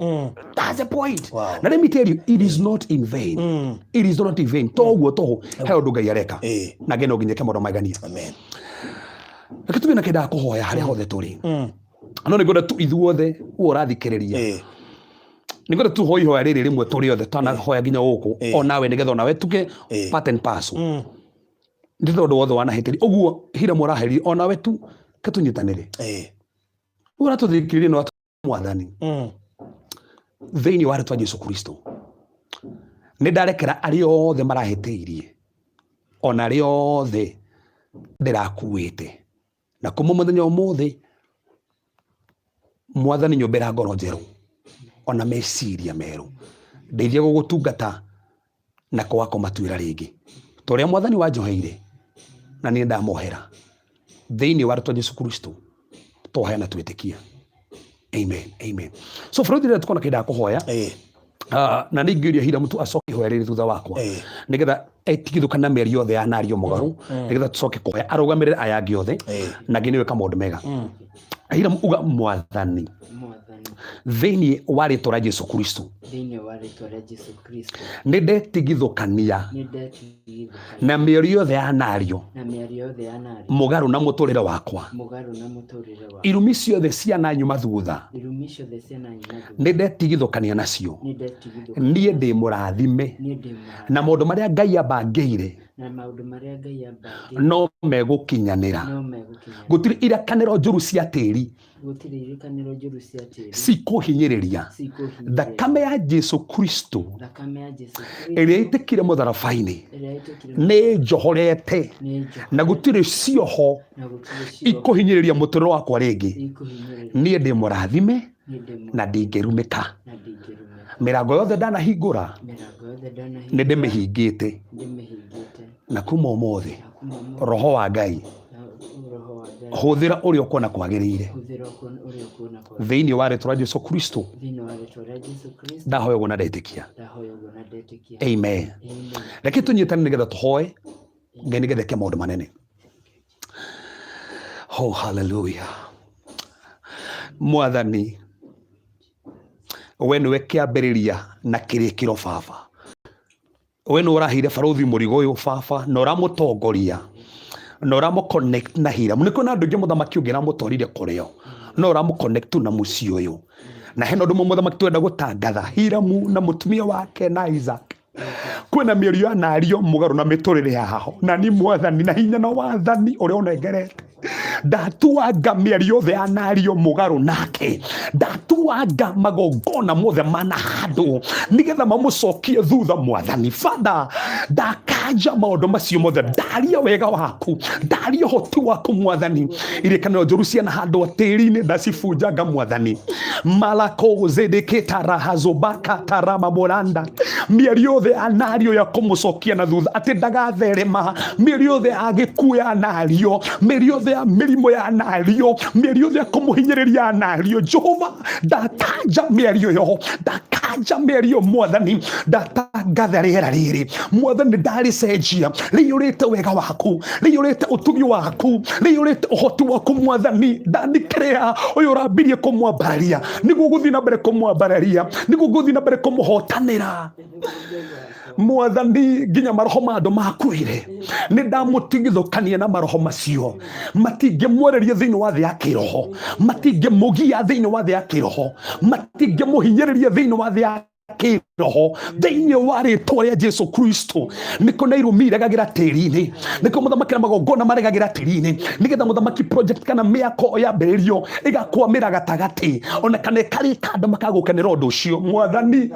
B: That's the point. Na let me tell you, it is not in vain. It is not in vain. To ũguo tũhũ, he ũndũ Ngai areka na Ngai no nginya eke maũndũ magegania.
A: Amen.
B: Reke tũgĩe na kĩndũ kũhoya harĩa hothe tũrĩ. No nĩ ngwenda tu ithuothe ũũ ũrathikĩrĩria, nĩ ngwenda tu hoe ihoya rĩrĩ rĩmwe tũrĩ othe twanahoya nginya gũkũ, onawe nĩgetha onawe tuge part and parcel. Nĩ tondũ wothe wanahĩtĩria ũguo Hiramu araheririe, onawe tu ke tũnyitanĩre. Ũratũthikĩrĩria no Mwathani, thĩinĩ wa rĩtwa Jesu Kristo, nĩ ndarekera arĩa othe marahĩtĩirie ona arĩa othe ndĩrakuĩte, na kuma mũthenya ũmũthĩ, Mwathani, nyũmbĩra ngoro njerũ ona meciria merũ, ndeithia gũgũtungata na kwaga kũmatuĩra rĩngĩ ta ũrĩa Mwathani wanjoheire na niĩ ndamohera. Thĩinĩ wa rĩtwa Jesu Kristo twohaya na twĩtĩkia, amen, amen. So bũrũri rĩrĩa tukona kĩndũ kũhoya, na nĩ ingĩũria Hiramu tu acoke ihoya rĩrĩ thutha wakwa, nĩgetha etigithũkana na mĩario yothe ya nario mũgarũ, nĩgetha tũcoke kũhoya arũgamĩrĩre aya angĩ othe na nginya nĩwe maũndũ mega. Hiram uga mwathani
C: Mwathani,
B: thĩinĩ wa rĩtwa rĩa Jesu Kristo
C: thĩinĩ wa rĩtwa rĩa Jesu Kristo,
B: nĩ ndetigithũkania
C: nĩ ndetigithũkania
B: na mĩario yothe ya nario
C: na mĩario yothe ya nario
B: mũgarũ na mũtũrĩre wakwa
C: mũgarũ na mũtũrĩre wakwa.
B: Irumi ciothe ciananyuma thutha
C: Irumi ciothe ciananyuma thutha
B: nĩ ndetigithũkania nacio.
C: nĩ ndetigithũkania
B: Niĩ ndĩ mũrathime
C: niĩ ndĩ mũrathime
B: na maũndũ marĩa Ngai ambangĩire
C: na maũndũ marĩa Ngai ambangĩire
B: no megũkinyanĩra.
C: no megũkinyanĩra.
B: Gũtirĩ irakanĩro njũru cia tĩri
C: Gũtirĩ irĩkanĩro njũru cia tĩri
B: cikũhinyĩrĩria.
C: cikũhinyĩrĩria.
B: Thakame ya Jesu Kristo
C: Thakame ya Jesu
B: ĩrĩa
C: Kristo
B: ĩtĩkire mũtharaba-inĩ
C: ĩrĩa ĩtĩkire
B: nĩ njohorete
C: nĩ njohorete
B: na gũtirĩ cioho
C: na gũtirĩ cioho
B: ikũhinyĩrĩria mũtũrĩre wakwa rĩngĩ.
C: ikũhinyĩrĩria.
B: Niĩ ndĩ mũrathime
C: Niĩ ndĩ
B: na
C: mũrathime
B: ndingĩrumĩka.
C: na ndingĩrumĩka.
B: Mĩrango yothe ndanahingũra
C: Mĩrango yothe
B: nĩ
C: ndanahingũra
B: ndĩmĩhingĩte
C: ndĩmĩhingĩte
B: na kuma ũmũthĩ
C: na kuma ũmũthĩ
B: roho wa Ngai
C: na roho wa Ngai
B: hũthĩra ũrĩa ũkuona kwagĩrĩire
C: hũthĩra ũrĩa ũkuona kwagĩrĩire.
B: Thĩinĩ wa rĩtwa rĩa Jesu Kristo
C: Thĩinĩ wa rĩtwa rĩa Jesu Kristo
B: ndahoya ũguo na ndetĩkia.
C: ndahoya ũguo na ndetĩkia.
B: Amen.
C: Amen.
B: Reke tũnyitane nĩgetha tũhoe Ngai nĩgetha eke maũndũ manene. Oh, hallelujah. Mwathani we nĩwe kĩambĩrĩria na kĩrĩkĩro baba. We nĩ ũraheire barũthi mũrigo ũyũ baba na ũramũtongoria na ũramũ connect na Hiram. Nĩ kwĩna andũ aingĩ mũthamaki ũngĩ ramũtwarire kũrĩo no ũramũ connect tu na mũciĩ ũyũ na hena ũndũ ũmwe mũthamaki twenda gũtangatha Hiramu na mũtumia wake na Isaac kwĩna mĩario ya nario mũgarũ na mĩtũrĩre yao na ni mwathani na hinya na wathani ũrĩa ũnengerete ndatuanga mĩario yothe ya nario mũgarũ nake ndatuanga magongona mothe mana handũ nĩgetha mamũcokie thutha mwathani Father ndakanja maũndũ macio mothe ndaria wega waku ndaria ũhoti waku mwathani irĩkanĩro njũru ciana handũ tĩri-inĩ ndacibunjanga mwathani malako zedeketara tarama moranda mĩario yothe ya nario ya kũmũcokia na thutha atĩ ndagatherema mĩario yothe ya gĩkuũ ya nario mĩario yothe ya mĩrimũ ya nario mĩario yothe ya kũmũhinyĩrĩria ya nario Jehova ndakanja mĩario yo ndakanja mĩario mwathani ndatangatha rĩera rĩrĩ mwathani ndarĩcenjia rĩiyũrĩte wega waku rĩiyũrĩte ũtugi waku rĩiyũrĩte ũhoti waku mwathani ndandikĩrĩa ũyũ ũrambirie kũmwambararia nĩguo gũthiĩ na mbere kũmwambararia nĩguo gũthiĩ na mbere kũmũhotanĩra mwathani nginya maroho ma andũ makuire nĩ ndamũtigithũkania na maroho macio matingĩmwereria thĩinĩ wa thĩ ya kĩroho matingĩmũgia thĩinĩ wa thĩ ya kĩroho matingĩmũhinyĩrĩria thĩinĩ wa thĩ ya kĩroho thĩinĩ wa rĩtwa rĩa Jesu Kristo nĩkũ na irumi iregagĩra tĩri-inĩ nĩkũ mũthamaki na magongona maregagĩra tĩri-inĩ nĩgetha mũthamaki project kana mĩako yambĩrĩrio ĩgakwamĩra gatagatĩ ona kana ĩkarĩka andũ makagũkenera ũndũ ũcio mwathani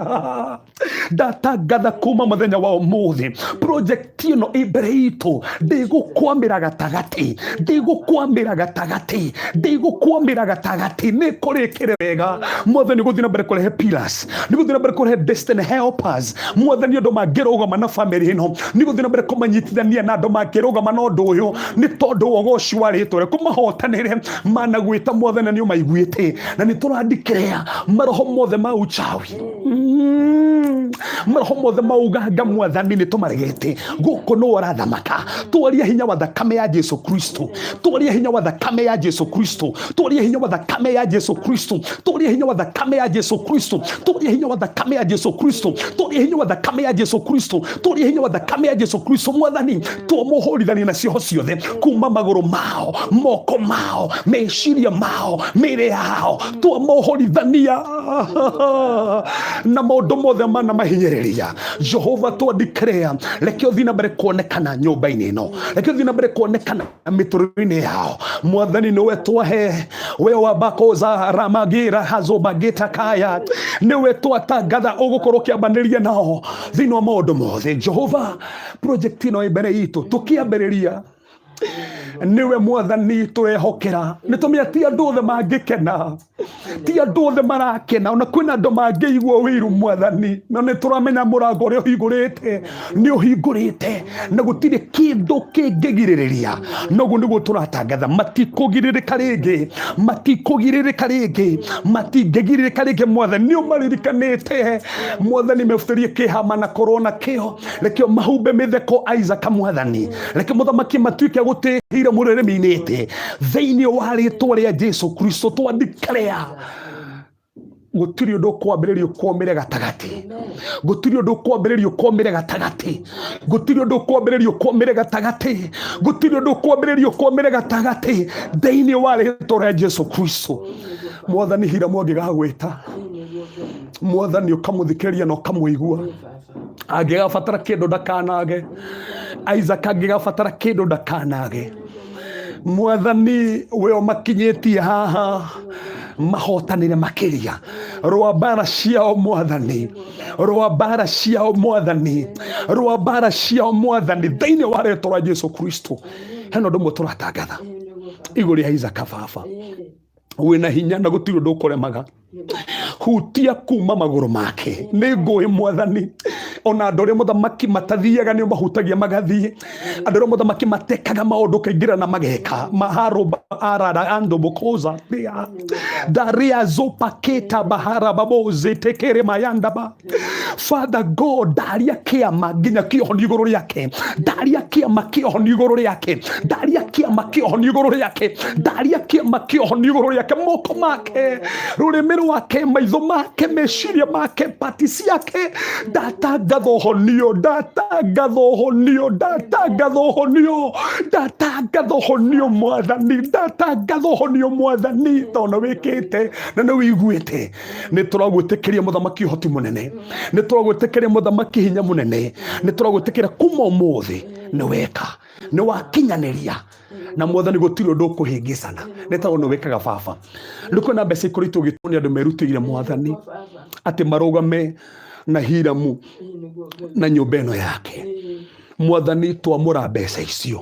B: ndatangatha kuma mũthenya wa ũmũthĩ project ĩno ĩ mbere itũ ndĩgũkwamĩra gatagatĩ ndĩgũkwamĩra gatagatĩ ndĩgũkwamĩra gatagatĩ nĩ kũrĩkĩre wega mwathani gũthiĩ na mbere kũrehe pillars nĩ gũthiĩ na mbere kũrehe destiny helpers mwathani andũ mangĩrũgama na family ĩno nĩ gũthiĩ na mbere kũmanyitithania na andũ mangĩrũgama na ũndũ ũyũ nĩ tondũ wa ũgoci wa rĩtwa rĩaku mahotanĩre mana gwĩta mwathani nĩ ũmaiguĩte na nĩ tũrandikĩrĩa maroho mothe ma uchawi maroho mothe ma uganga mwathani nĩ tũmaregete gũkũ nĩ ũrathamaka twaria hinya wa thakame ya Jesu Kristo twaria hinya wa thakame ya Jesu Kristo twaria hinya wa thakame ya Jesu Kristo twaria hinya wa thakame ya Jesu Kristo twaria hinya wa thakame ya Jesu Kristo twaria hinya wa thakame ya Jesu Kristo twaria hinya wa thakame ya Jesu Kristo mwathani twamũhũrithania na cioho ciothe kuma magũrũ mao moko mao meciria mao mĩĩrĩ yao twamũhũrithania na maũndũ mothe mana mahinyĩrĩria Jehova twandikĩrĩa reke ũthiĩ na mbere kuonekana nyũmba-inĩ ĩno reke ũthiĩ na mbere kuonekana mĩtũrĩre-inĩ yao mwathani nĩwe twahe we wabakoza ramagira hazobagita kaya nĩwe twatangatha ũgũkorwo ũkĩambanĩria nao thĩinĩ wa maũndũ mothe Jehova project ĩno ĩ mbere itũ tũkĩambĩrĩria nĩwe mwathani tũrehokera nĩ tũmenya ti andũ othe mangĩkena ti andũ othe marakena ona kwĩna andũ mangĩigua ũiru mwathani no nĩ tũramenya mũrango ũrĩa ũhingũrĩte nĩ ũhingũrĩte na gũtirĩ kĩndũ kĩngĩgirĩrĩria. Noguo nĩguo tũratangatha, matikũgirĩrĩka rĩngĩ, matikũgirĩrĩka rĩngĩ, matingĩgirĩrĩka rĩngĩ. Mwathani nĩ ũmaririkanĩte, Mwathani mebutĩrie kĩha manakorwo nakĩo, reke mahumbe mĩtheko Isaac. Mwathani, reke mũthamaki matuĩke gũtĩhire mũrĩrĩmi-inĩte thĩinĩ wa rĩtwa rĩa Jesu Kristo. Twandikarea gũtirĩ ũndũ ũkwambĩrĩrio kwomĩre gatagatĩ, gũtirĩ ũndũ ũkwambĩrĩrio kwomĩre gatagatĩ, gũtirĩ ũndũ ũkwambĩrĩrio kwomĩre gatagatĩ, gũtirĩ ũndũ ũkwambĩrĩrio kwomĩre gatagatĩ thĩinĩ wa rĩtwa rĩa Jesu Kristo. Mwathani, Hiramu angĩgagwĩta, Mwathani, ũkamũthikĩrĩria na ũkamũigua. Angĩgabatara kĩndũ ndakanage. Isaac angĩgabatara kĩndũ ndakanage. Mwathani, we ũmakinyĩtie haha, mahotanĩre makĩria rwa mbara ciao. Mwathani, rwa mbara ciao. Mwathani, rwa mbara ciao. Mwathani, thĩinĩ wa rĩtwa rĩa Jesu Kristo, hena ũndũ ũmwe tũratangatha igũrũ rĩa Isaka. Baba, wĩna hinya na gũtirĩ ũndũ ũkũremaga. Hutia kuma magũrũ make nĩ ngũĩ. Mwathani, ona andũ arĩa mũthamaki matathiaga nĩ mahutagia magathiĩ, andũ arĩa mũthamaki matekaga maũndũ kaingĩra na mageka maharũba arara andobokoza ria daria zopaketa bahara baboze tekere mayandaba. Father God, ndaria kĩama nginya kĩohoni igũrũ rĩake, ndaria kĩama kĩohoni igũrũ rĩake, ndaria kĩama kĩohoni igũrũ rĩake, ndaria kĩama kĩohoni igũrũ rĩake, moko make, rũrĩmĩ rwake, maitho make, meciria make, pati ciake. Ndatangatha ũhonio, ndatangatha ũhonio, ndatangatha ũhonio, ndatangatha ũhonio. Mwathani, ndatangatha ũhonio. Mwathani, tondũ wĩkĩte na nĩ wĩiguĩte, nĩ tũragwĩtĩkĩria mũthamaki ũhoti mũnene, nĩ tũragwĩtĩkĩria mũthamaki hinya mũnene, nĩ tũragwĩtĩkĩria kuma ũmũthĩ nĩ weka, nĩ wakinyanĩria. Na Mwathani, gũtirĩ ũndũ ũkũhĩngĩcana nĩ tondũ nĩ wĩkaga. Baba, nĩ kwĩna mbeca ikoretwo igĩtwo nĩ andũ merutĩire, Mwathani, atĩ marũgame na Hiramu na nyũmba ĩno yake. Mwathani, twamũra mbeca icio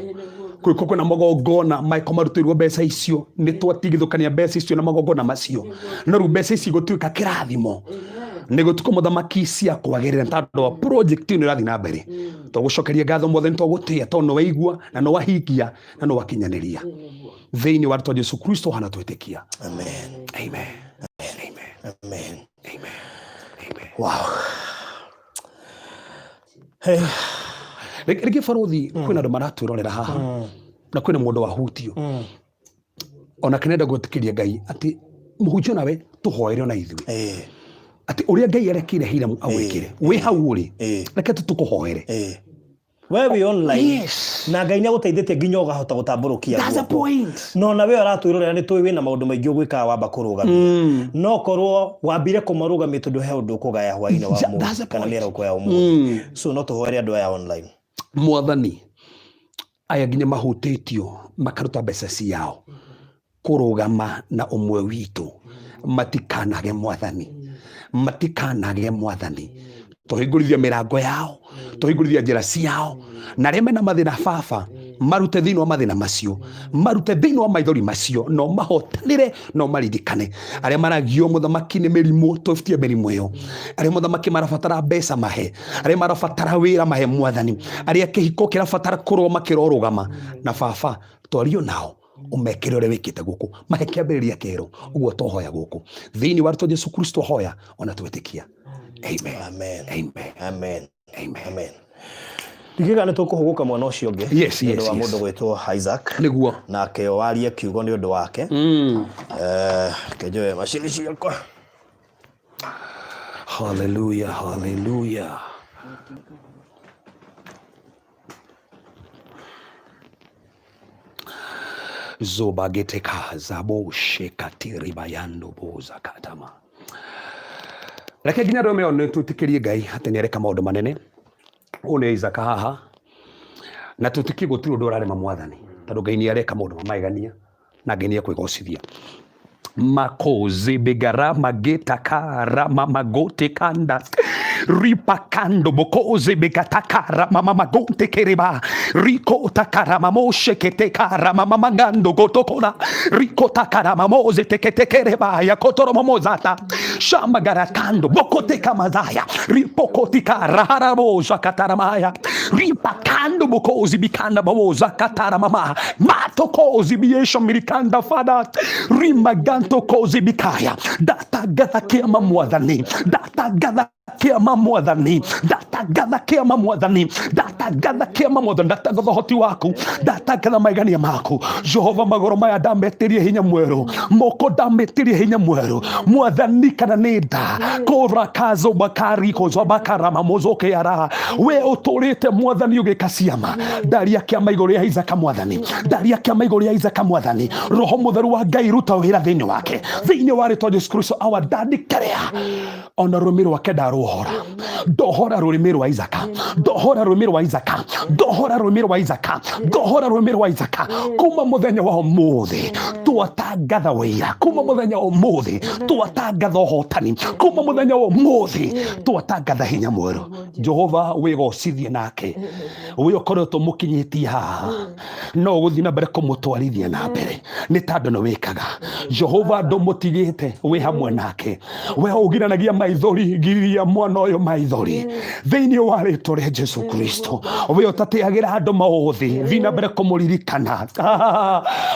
B: kwĩko kwĩna magongona maĩko marutĩirwo mbeca icio, nĩ twatigithũkania mbeca icio na magongona macio, no rĩu mbeca ici gũtuĩka kĩrathimo nĩ gũtukũ mũthamaki cia kwagĩrĩra tondũ wa project ĩno ĩrathiĩ na mbere. Tũgũcokeria ngatho, Mwathani, tũgũtĩĩa tondũ nĩ waigua na nĩ wahingia na nĩ wakinyanĩria thĩinĩ wa rĩtwa Jesu Kristo hana twĩtĩkia.
A: Amen.
B: Amen. Amen.
A: Amen.
B: Amen. Amen.
A: Wow. Hey.
B: Rĩngĩ barothi, kwĩna andũ maratwĩrorera haha na kwĩna mũndũ wahutio ona kenenda gwĩtĩkĩria Ngai atĩ mũhunjio nawe tũhoere ona ithuĩ atĩ ũrĩa Ngai arekire Hiramu agwĩkĩre wĩ hau ũrĩ, reke tu tũkũhoere.
A: We wĩ online na Ngai nĩ agũteithĩtie nginya ũgahota gũtambũrũkia
B: That's the
A: guoko.
B: point.
A: No na we ũratwĩrorera, nĩ tũĩ wĩna maũndũ maingĩ ũgwĩkaga wamba kũrũgamia, no korwo wambire kũmarũgamia tondũ he ũndũ ũkũgaya hwainĩ wa
B: Yeah, that's the
A: ũmũthĩ kana
B: point.
A: mĩarauko ya ũmũthĩ. So no tũhoere andũ aya online.
B: Mwathani, aya nginya mahutĩtio makaruta mbeca ciao kũrũgama na ũmwe witũ, matikanage. Mwathani, matikanage. Mwathani, tũhingũrithie mĩrango yao, tũhingũrithie njĩra ciao, na arĩa mena mathĩna, Baba, marute thĩinĩ wa mathĩna macio, marute thĩinĩ wa maithori macio, no mahotanĩre, no maririkane. Arĩa maragio, mũthamaki, nĩ mĩrimũ, tũbutie mĩrimũ ĩyo. Arĩa, mũthamaki, marabatara mbeca, mahe. Arĩa marabatara wĩra, mahe. Mwathani, arĩa kĩhiko kĩrabatara kũrũgama, kĩrorũgama. Na Baba, twario nao, ũmekĩre ũrĩa wĩkĩte gũkũ, mahe kĩambĩrĩria kĩerũ. Ũguo tũhoya gũkũ thĩinĩ wa rĩtwa Jesu Kristo, hoya ona twĩtĩkia. Amen.
A: Amen.
B: Amen.
A: Amen.
B: Amen.
A: Amen. Ndigĩga nĩ tũkũhũgũka mwana ũcio ũngĩ nĩ ũndũ wa mũndũ gwĩtwo Isaac
B: Nĩguo.
A: Nake warie kiugo nĩ ũndũ wake. Reke njoe macini ciakwa.
B: Hallelujah, hallelujah. Zobageteka zabo shekatiri bayando boza katama. Reke nginya andũ meo nĩ twĩtĩkĩrie Ngai atĩ nĩ areka maũndũ manene. Ũyũ nĩ Isaac haha na twĩtĩkie gũtirĩ ũndũ ũrarema Mwathani tondũ Ngai nĩ areka maũndũ ma magegania na Ngai nĩ ekwĩgocithia. Makozi bigara magetaka rama magote kanda. Ripakando bokoze begatakara mama magonte kereba. Riko takara mamoshe ketekara mama magando gotokora. Riko takara mamoze teketekereba ya kotoro momozata. Shamagarakando bokoteka mazaya. Ripokotika raharaboza kataramaya. Ripakando bokozi bikanda baboza katara mama. Matokozi biesho mirikanda fada. Rimaganto kozi bikaya. Data kiama mwathani. Data kĩama mwathani ndatangatha kĩama mwathani ndatangatha kĩama mwathani ndatangatha ũhoti waku ndatangatha maigania maku Jehova magũrũ maya ndametirie hinya mwerũ moko ndametirie hinya mwerũ mwathani kana nĩ nda kora kazo bakari kozo bakara mamozoke ara we ũtũrĩte mwathani ũgĩka ciama ndaria kĩama igũrũ rĩa Isaka mwathani ndaria kĩama igũrũ rĩa Isaka mwathani roho mũtheru wa Ngai ruta wĩra thĩinĩ wake thĩinĩ wa rĩtwa Jesu Kristo our daddy kerea ona rũrĩmĩ rwake ndaruohora ndohora rũrĩmĩ rwa Isaka ndohora rũrĩmĩ rwa Isaka ndohora rũrĩmĩ rwa Isaka ndohora rũrĩmĩ rwa Isaka kuma mũthenya wa ũmũthĩ twatangatha wĩira kuma mũthenya wa ũmũthĩ twatangatha ũhotani kuma mũthenya wa ũmũthĩ twatangatha hinya mwerũ Jehova wĩgocithie nake we ũkoretwo mũkinyĩtie haha no ũgũthiĩ na mbere kũmũtwarithia na mbere nĩ tondũ nĩ wĩkaga Jehova ndũmũtigĩte wĩ hamwe nake we ũgiranagia maithori giria mwana ũyũ maithori thĩinĩ wa rĩtwa rĩa Jesu Kristo we ũtateagĩra andũ maũthĩ thiĩ na mbere kũmũririkana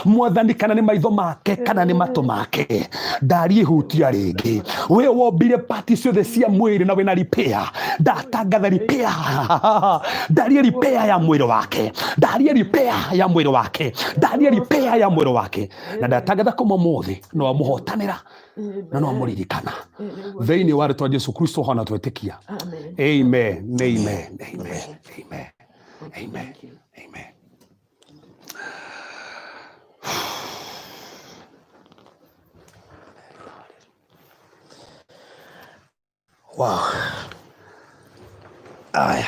B: mwathani kana nĩ maitho make kana nĩ matũ make ndari ihutia rĩngĩ we wombire pati ciothe cia mwĩrĩ na wĩna repair ndatangatha repair ndarie repair ya mwĩrĩ wake ndarie repair ya mwĩrĩ wake ndarie repair ya mwĩrĩ wake na ndatangatha kuma ũmũthĩ no amũhotanĩra na no amũririkana thĩinĩ wa rĩtwa Jesu Kristo hona twĩtĩkia
C: Amen.
B: amen amen amen amen amen
C: Thank you.
B: amen.
A: Wow. Aya.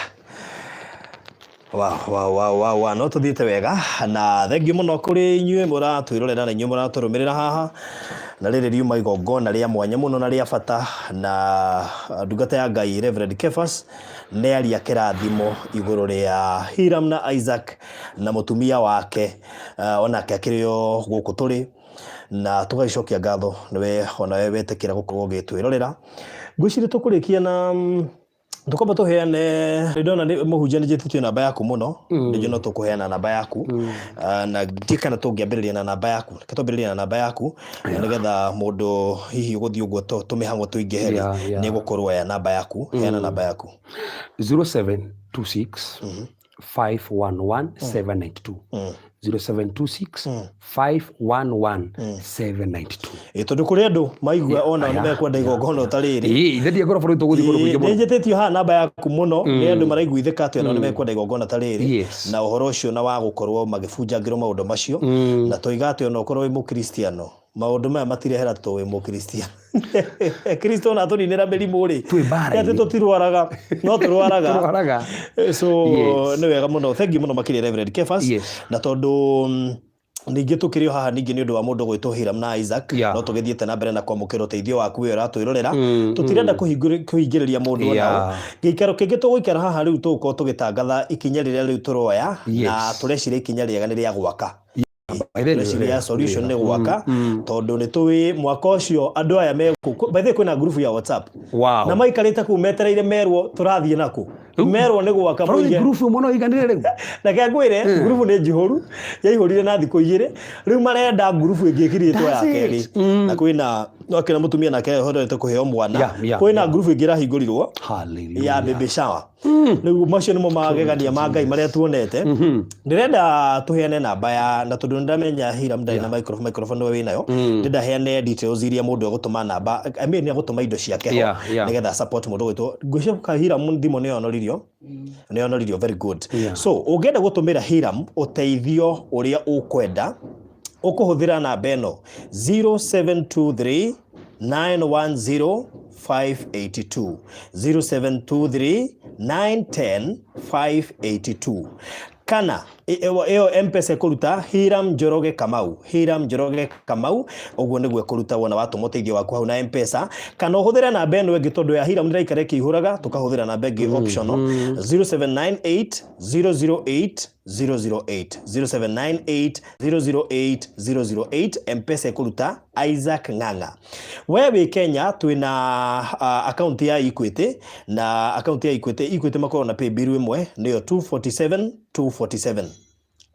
A: Wow, wow, wow, wow, wow. No tuthiĩte wega na thengiũ mũno kũrĩ inyuĩ mũratwĩrorera na inyuĩ mũratũrũmĩrĩra haha na rĩrĩ riuma igongona rĩa mwanya mũno na rĩa bata na ndungata ya Ngai Reverend Kefas nĩ aria kĩrathimo igũrũ rĩa Hiram na Isaac na mũtumia wake onake akĩrĩ o gũkũ tũrĩ na tũgagĩcokia ngatho nĩwe onawe wetĩkĩra gũkorwo ũgĩtwĩrorera. Ngwĩciria tũkũrĩkia na tukwamba tuheane ndona nĩ mũhunjia nĩ njĩtĩtio namba yaku mũno nĩnjũ no tũkũheana namba yaku. Na ndiĩ kana tũngĩambĩrĩria na namba yaku reke twambĩrĩrie na namba yaku na nĩgetha mũndũ hihi ũgũthiĩ ũguo tũmĩhang'o tũingĩhe rĩ nĩ egũkorwo oya namba yaku. Heana namba yaku.
B: 0726 511 792 0726 511 792.
A: Ĩ tondũ kũrĩ andũ maigua ona nĩ mekwenda igongona ta rĩrĩ.
B: Ĩĩ ithe ndiengora bũrũri tũgũthiĩ kũndũ kũingĩ
A: nĩ
B: mũno.
A: njĩtĩtio haha namba yaku mũno nĩ andũ maraiguithĩka atĩ onao nĩ mekwenda igongona ta rĩrĩ
B: Yes.
A: na ũhoro ũcio na wa gũkorwo magĩbunjangĩrwo maũndũ macio na toiga atĩ ona ũkorwo wĩ mũkristiano maũndũ maya matirehera to wĩ mũkristiano Kristo ona atũninĩra mĩrimũ rĩ
B: Twĩ mbara-inĩ.
A: atĩ tũtirwaraga no tũrwaraga.
B: Tũrwaraga.
A: So
B: Yes.
A: nĩ wega mũno thengiũ mũno makĩria Reverend Kefas.
B: Yes.
A: Na tondũ ningĩ tũkĩrĩ o haha ningĩ nĩ ũndũ wa mũndũ gwĩtwo Hiram na Isaac no tũgĩthiĩte na mbere na kwamũkĩra ũteithio waku we ũratwĩrorera tũtirenda kũhingĩrĩria mũndũ ona ũ. Gĩikaro kĩngĩ tũgũikara haha rĩu tũgũkorwo tũgĩtangatha ikinya rĩrĩa rĩu tũroya na tũreciria ikinya rĩega nĩ rĩa gwaka. Tũreciria solution nĩ gwaka tondũ nĩ tũĩ mwaka ũcio andũ aya me kũu. By the way kwĩna ngurubu ya WhatsApp
B: Wow.
A: na maikarĩte kũu metereire merwo tũrathiĩ nakũ merwo nĩ gwaka
B: Bũrũri
A: moige
B: ngurubu ĩmwe no ĩiganĩre rĩu.
A: Reke ngwĩre ngurubu nĩ njihũru yaihũrire na thikũ igĩrĩ rĩu marenda ngurubu ĩngĩ ĩkirĩtwo ya
B: That's
A: kerĩ
B: it.
A: na kwĩna no akĩra mũtumia nake ahorete kũheo mwana
B: Yeah,
A: kwĩna ngurubu ĩngĩ ĩrahingũrirwo
B: Hallelujah.
A: ya baby shower. Rĩu macio nĩmo magegania ma Ngai marĩa tuonete. Ndĩrenda tũheane namba ya na tondũ nĩndamenya Hiram ndarĩ na microphone nĩwe wĩnayo ndĩrenda heane details iria mũndũ egũtũma namba I mean nĩ egũtũma indo ciake ho nĩgetha support mũndũ gwĩtwo ngwĩciria Hiram thimũ nĩ yonoririo nĩ yonoririo very good. So ũngĩenda gũtũmĩra Hiram ũteithio ũrĩa ũkwenda ũkũhũthĩra namba ĩno 0723 910 582 0723 910 582. Kana ĩyo Mpesa ĩkũruta Hiram Njoroge Kamau, Hiram Njoroge Kamau, ũguo nĩguo ĩkũruta wona watũma ũteithio waku hau na Mpesa. Kana ũhũthĩre namba ĩno ĩngĩ tondũ ya Hiram ndĩraikara ĩkĩihũraga, tũkahũthĩra namba ĩngĩ optional, 0798 008 008, 0798 008 008. Mpesa ĩkũruta Isaac Ng'ang'a. We wĩ Kenya twĩna akaunti ya Equity, na akaunti ya Equity, Equity makoragwo na paybill ĩmwe nĩyo 247 247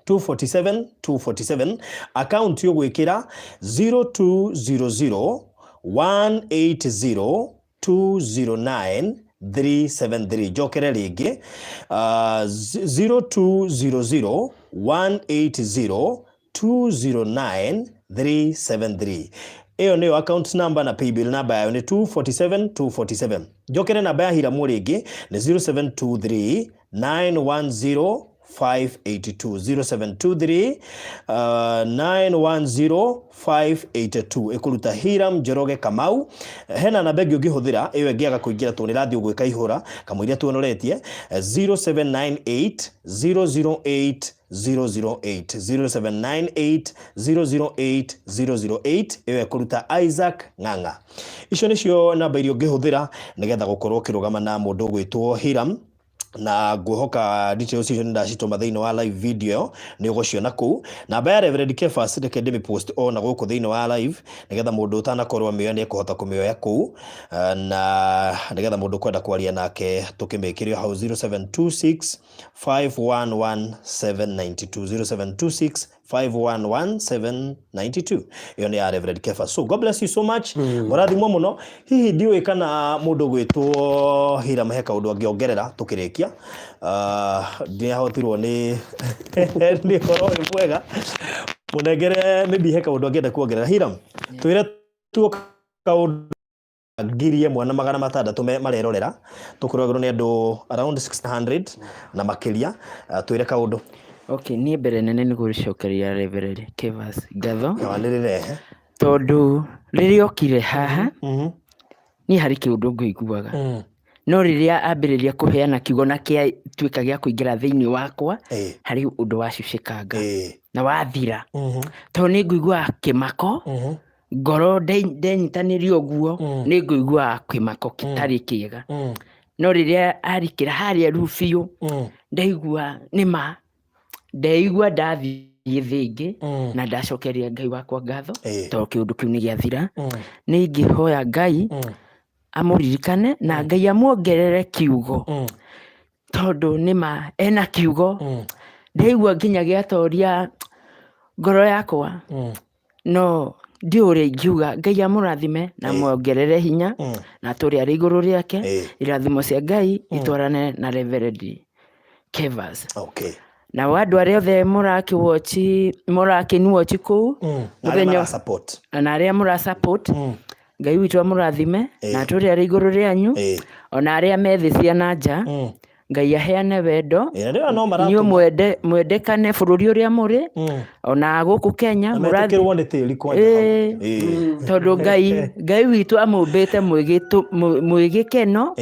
A: 247 247. Akaunti ũgwĩkĩra 0200 180 209 373. Njokere rĩngĩ, 0200 180 209 373. Ĩyo nĩyo account number, na paybill number yayo nĩ 247 247. Njokere namba ya Hiramu rĩngĩ nĩ 0723 910 582, 0723 910 582, ĩkũruta Hiram Njoroge Kamau. Hena namba ĩngĩ ũngĩhũthĩra ĩyo ĩngĩaga kũingĩra tondũ nĩ ĩrathiĩ ũguo ĩkaihũra kamũiria tuonoretie, 0798 008 008, 0798 008 008, ĩyo ĩkũruta Isaac Ng'ang'a. Icio nĩcio namba iria ũngĩhũthĩra nĩgetha gũkorwo ũkĩrũgama na mũndũ ũgwĩtwo Hiram, na ngwĩhoka details icio nĩ ndacitũma thĩinĩ wa live video, nĩ ũgũciona kũu. Namba ya Reverend Kefas reke ndĩmĩpost o na gũkũ thĩinĩ wa live nĩgetha mũndũ ũtanakorwo amĩoya nĩ ekũhota kũmĩoya kũu, na nĩgetha mũndũ ũkwenda kwaria nake tũkĩmĩkĩre hau, 0726 511 792, 0726 511792. Ĩyo nĩ ya Reverend Kefa. So God bless you so much. Mũrathimwo mũno. Hihi ndiũĩ kana mũndũ gwĩtwo Hiram he kaũndũ angĩongerera tũkĩrĩkia. Nĩahotirwo nĩ ũhoro ũyũ mwega mũnengere, maybe he kaũndũ angĩenda kuongerera. Hiram, twĩre tuo kaũndũ. 1600 marerorera, tũkũroragĩrwo nĩ andũ around 600 na makĩria. Twĩre kaũndũ.
C: Okay, niĩ mbere nene nĩ gũcokeria Reverend Kevas ngatho.
A: Wanĩrĩre.
C: Tondũ rĩrĩa okire haha, niĩ harĩ kĩũndũ ngũiguaga, no rĩrĩa ambĩrĩria kũheana kiugo na kĩatuĩka gĩa kũingĩra thĩinĩ wakwa, harĩ ũndũ wacucĩkanga na wathira, tondũ nĩ ngũiguaga kĩmako ngoro ndenyitanĩria ũguo, nĩ ngũiguaga kĩmako kĩtarĩ kĩega. No rĩrĩa arikĩra harĩa rĩu biũ, ndaigua nĩma ndeigua ndathiĩ thĩ ĩngĩ, na ndacokeria Ngai wakwa ngatho, tondũ kĩũndũ kĩu nĩ gĩathira. Nĩ ingĩhoya Ngai amũririkane na Ngai amuongerere kiugo, tondũ nĩma ena kiugo ndaigua nginya gĩatoria ngoro yakwa. No ndiũĩ ũrĩa ingiuga. Ngai amũrathime na muongerere hinya, na atũre arĩ igũrũ rĩake. Irathimo cia Ngai itwarane na Reverend Kevas. Nao andũ arĩa othe mũrakĩwochi, mũrakĩnuochi kũu
A: Na arĩa
C: mũthenya
A: mara-support.
C: Na arĩa mũra support, Ngai witũ amũrathime na atũre arĩ igũrũ rĩanyu. Ona arĩa me thĩ cia na nja, Ngai aheane wendo.
A: Na rĩo no
C: inyuĩ
A: maratũma.
C: Mwende mwendekane bũrũri ũrĩa mũrĩ, ona gũkũ Kenya
A: Na metĩkĩrwo nĩ tĩri kwanja hau.
C: Tondũ Ngai witũ amũmbĩte mwĩ gĩkeno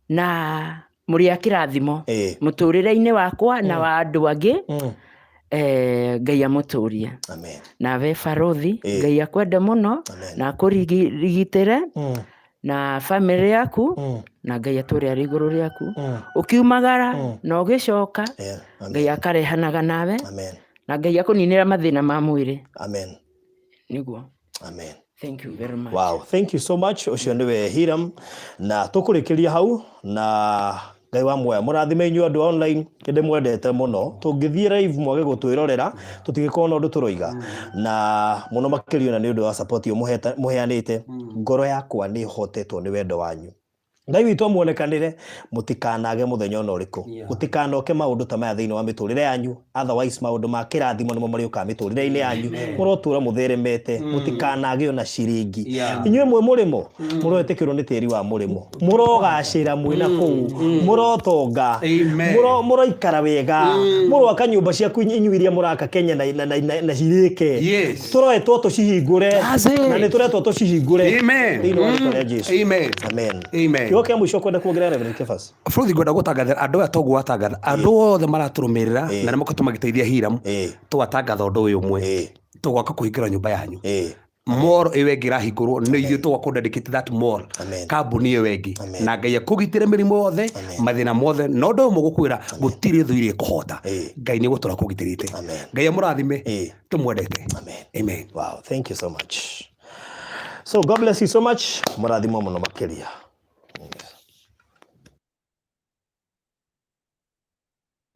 C: na mũrĩ a kĩrathimo mũtũrĩre-inĩ wakwa na wa andũ angĩ. Ngai amũtũrie.
A: Amen.
C: Nawe barothi, Ngai akwende mũno
A: Amen.
C: na akũrigitĩre na bamĩrĩ yaku, na Ngai atũre arĩ igũrũ rĩaku ũkiumagara na ũgĩcoka.
A: Amen.
C: Ngai akarehanaga nawe
A: Amen.
C: na Ngai akũninĩra mathĩna ma mwĩrĩ.
A: Amen.
C: Nĩguo.
A: Amen.
C: Thank you very much.
A: Wow, thank you so much. Ũcio nĩwe Hiram, na tũkũrĩkĩria hau, na Ngai wa muoya mũrathime inyuĩ andũ a online, nĩ ndĩmwendete mũno. Tũngĩthiĩ live mwage gũtwĩrorera, tũtingĩkorwo na ũndũ tũroiga, na mũno makĩria ona nĩ ũndũ wa support ĩyo mũheanĩte. Ngoro yakwa nĩ ĩhotetwo nĩ wendo wanyu. Ngai witũ amuonekanĩre, mũtikanage mũthenya ona ũrĩkũ, gũtikanoke maũndũ ta maya thĩinĩ wa mĩtũrĩre yanyu. Otherwise maũndũ ma kĩrathimo nĩmo marĩũkaga mĩtũrĩre-inĩ yanyu. Mũrotũra mũtheremete, mũtikanage ona ciringi. Inyuĩ mwĩ mũrĩmo, mũroĩtĩkĩrwo nĩ tĩri wa mũrĩmo, mũrogacĩra mwĩna kũu, mũrotonga,
B: Amen.
A: Mũroikara wega, mũroaka nyũmba ciaku inyuĩ iria mũraka Kenya na cirĩke. Tũroetwo tũcihingũre.
B: That's it.
A: Na nĩ tũretwo tũcihingũre
B: Amen.
A: thĩinĩ wa rĩtwa rĩa Jesu.
B: Amen.
A: Amen.
B: Amen.
A: Kiugo kĩa mũico kwenda kuongerera, Reverend Kefas?
B: Bũrũri, ngwenda gũtangathĩra andũ aya, toguo watangatha, andũ othe maratũrũmĩrĩra na nĩ makoretwo magĩteithia Hiram, tũgatangatha ũndũ ũyũ ũmwe: tũgoka kũhingũra nyũmba yanyu. Mall ĩyo ĩngĩ ĩrahingũrwo nĩ ithuĩ, tũgoka dedicate that mall kambuni ĩyo ĩngĩ. Na Ngai akũgitĩre mĩrimũ yothe, mathĩna mothe. Na ũndũ ũyũ mũgũkwĩra, gũtirĩ thũ irĩ kũhota. Ngai nĩ gũtũra kũgitĩrĩte. Ngai amũrathime. Tũmwendete.
A: Amen.
B: Amen.
A: Wow, thank you so much. So God bless you so much. Mũrathimwo mũno makĩria.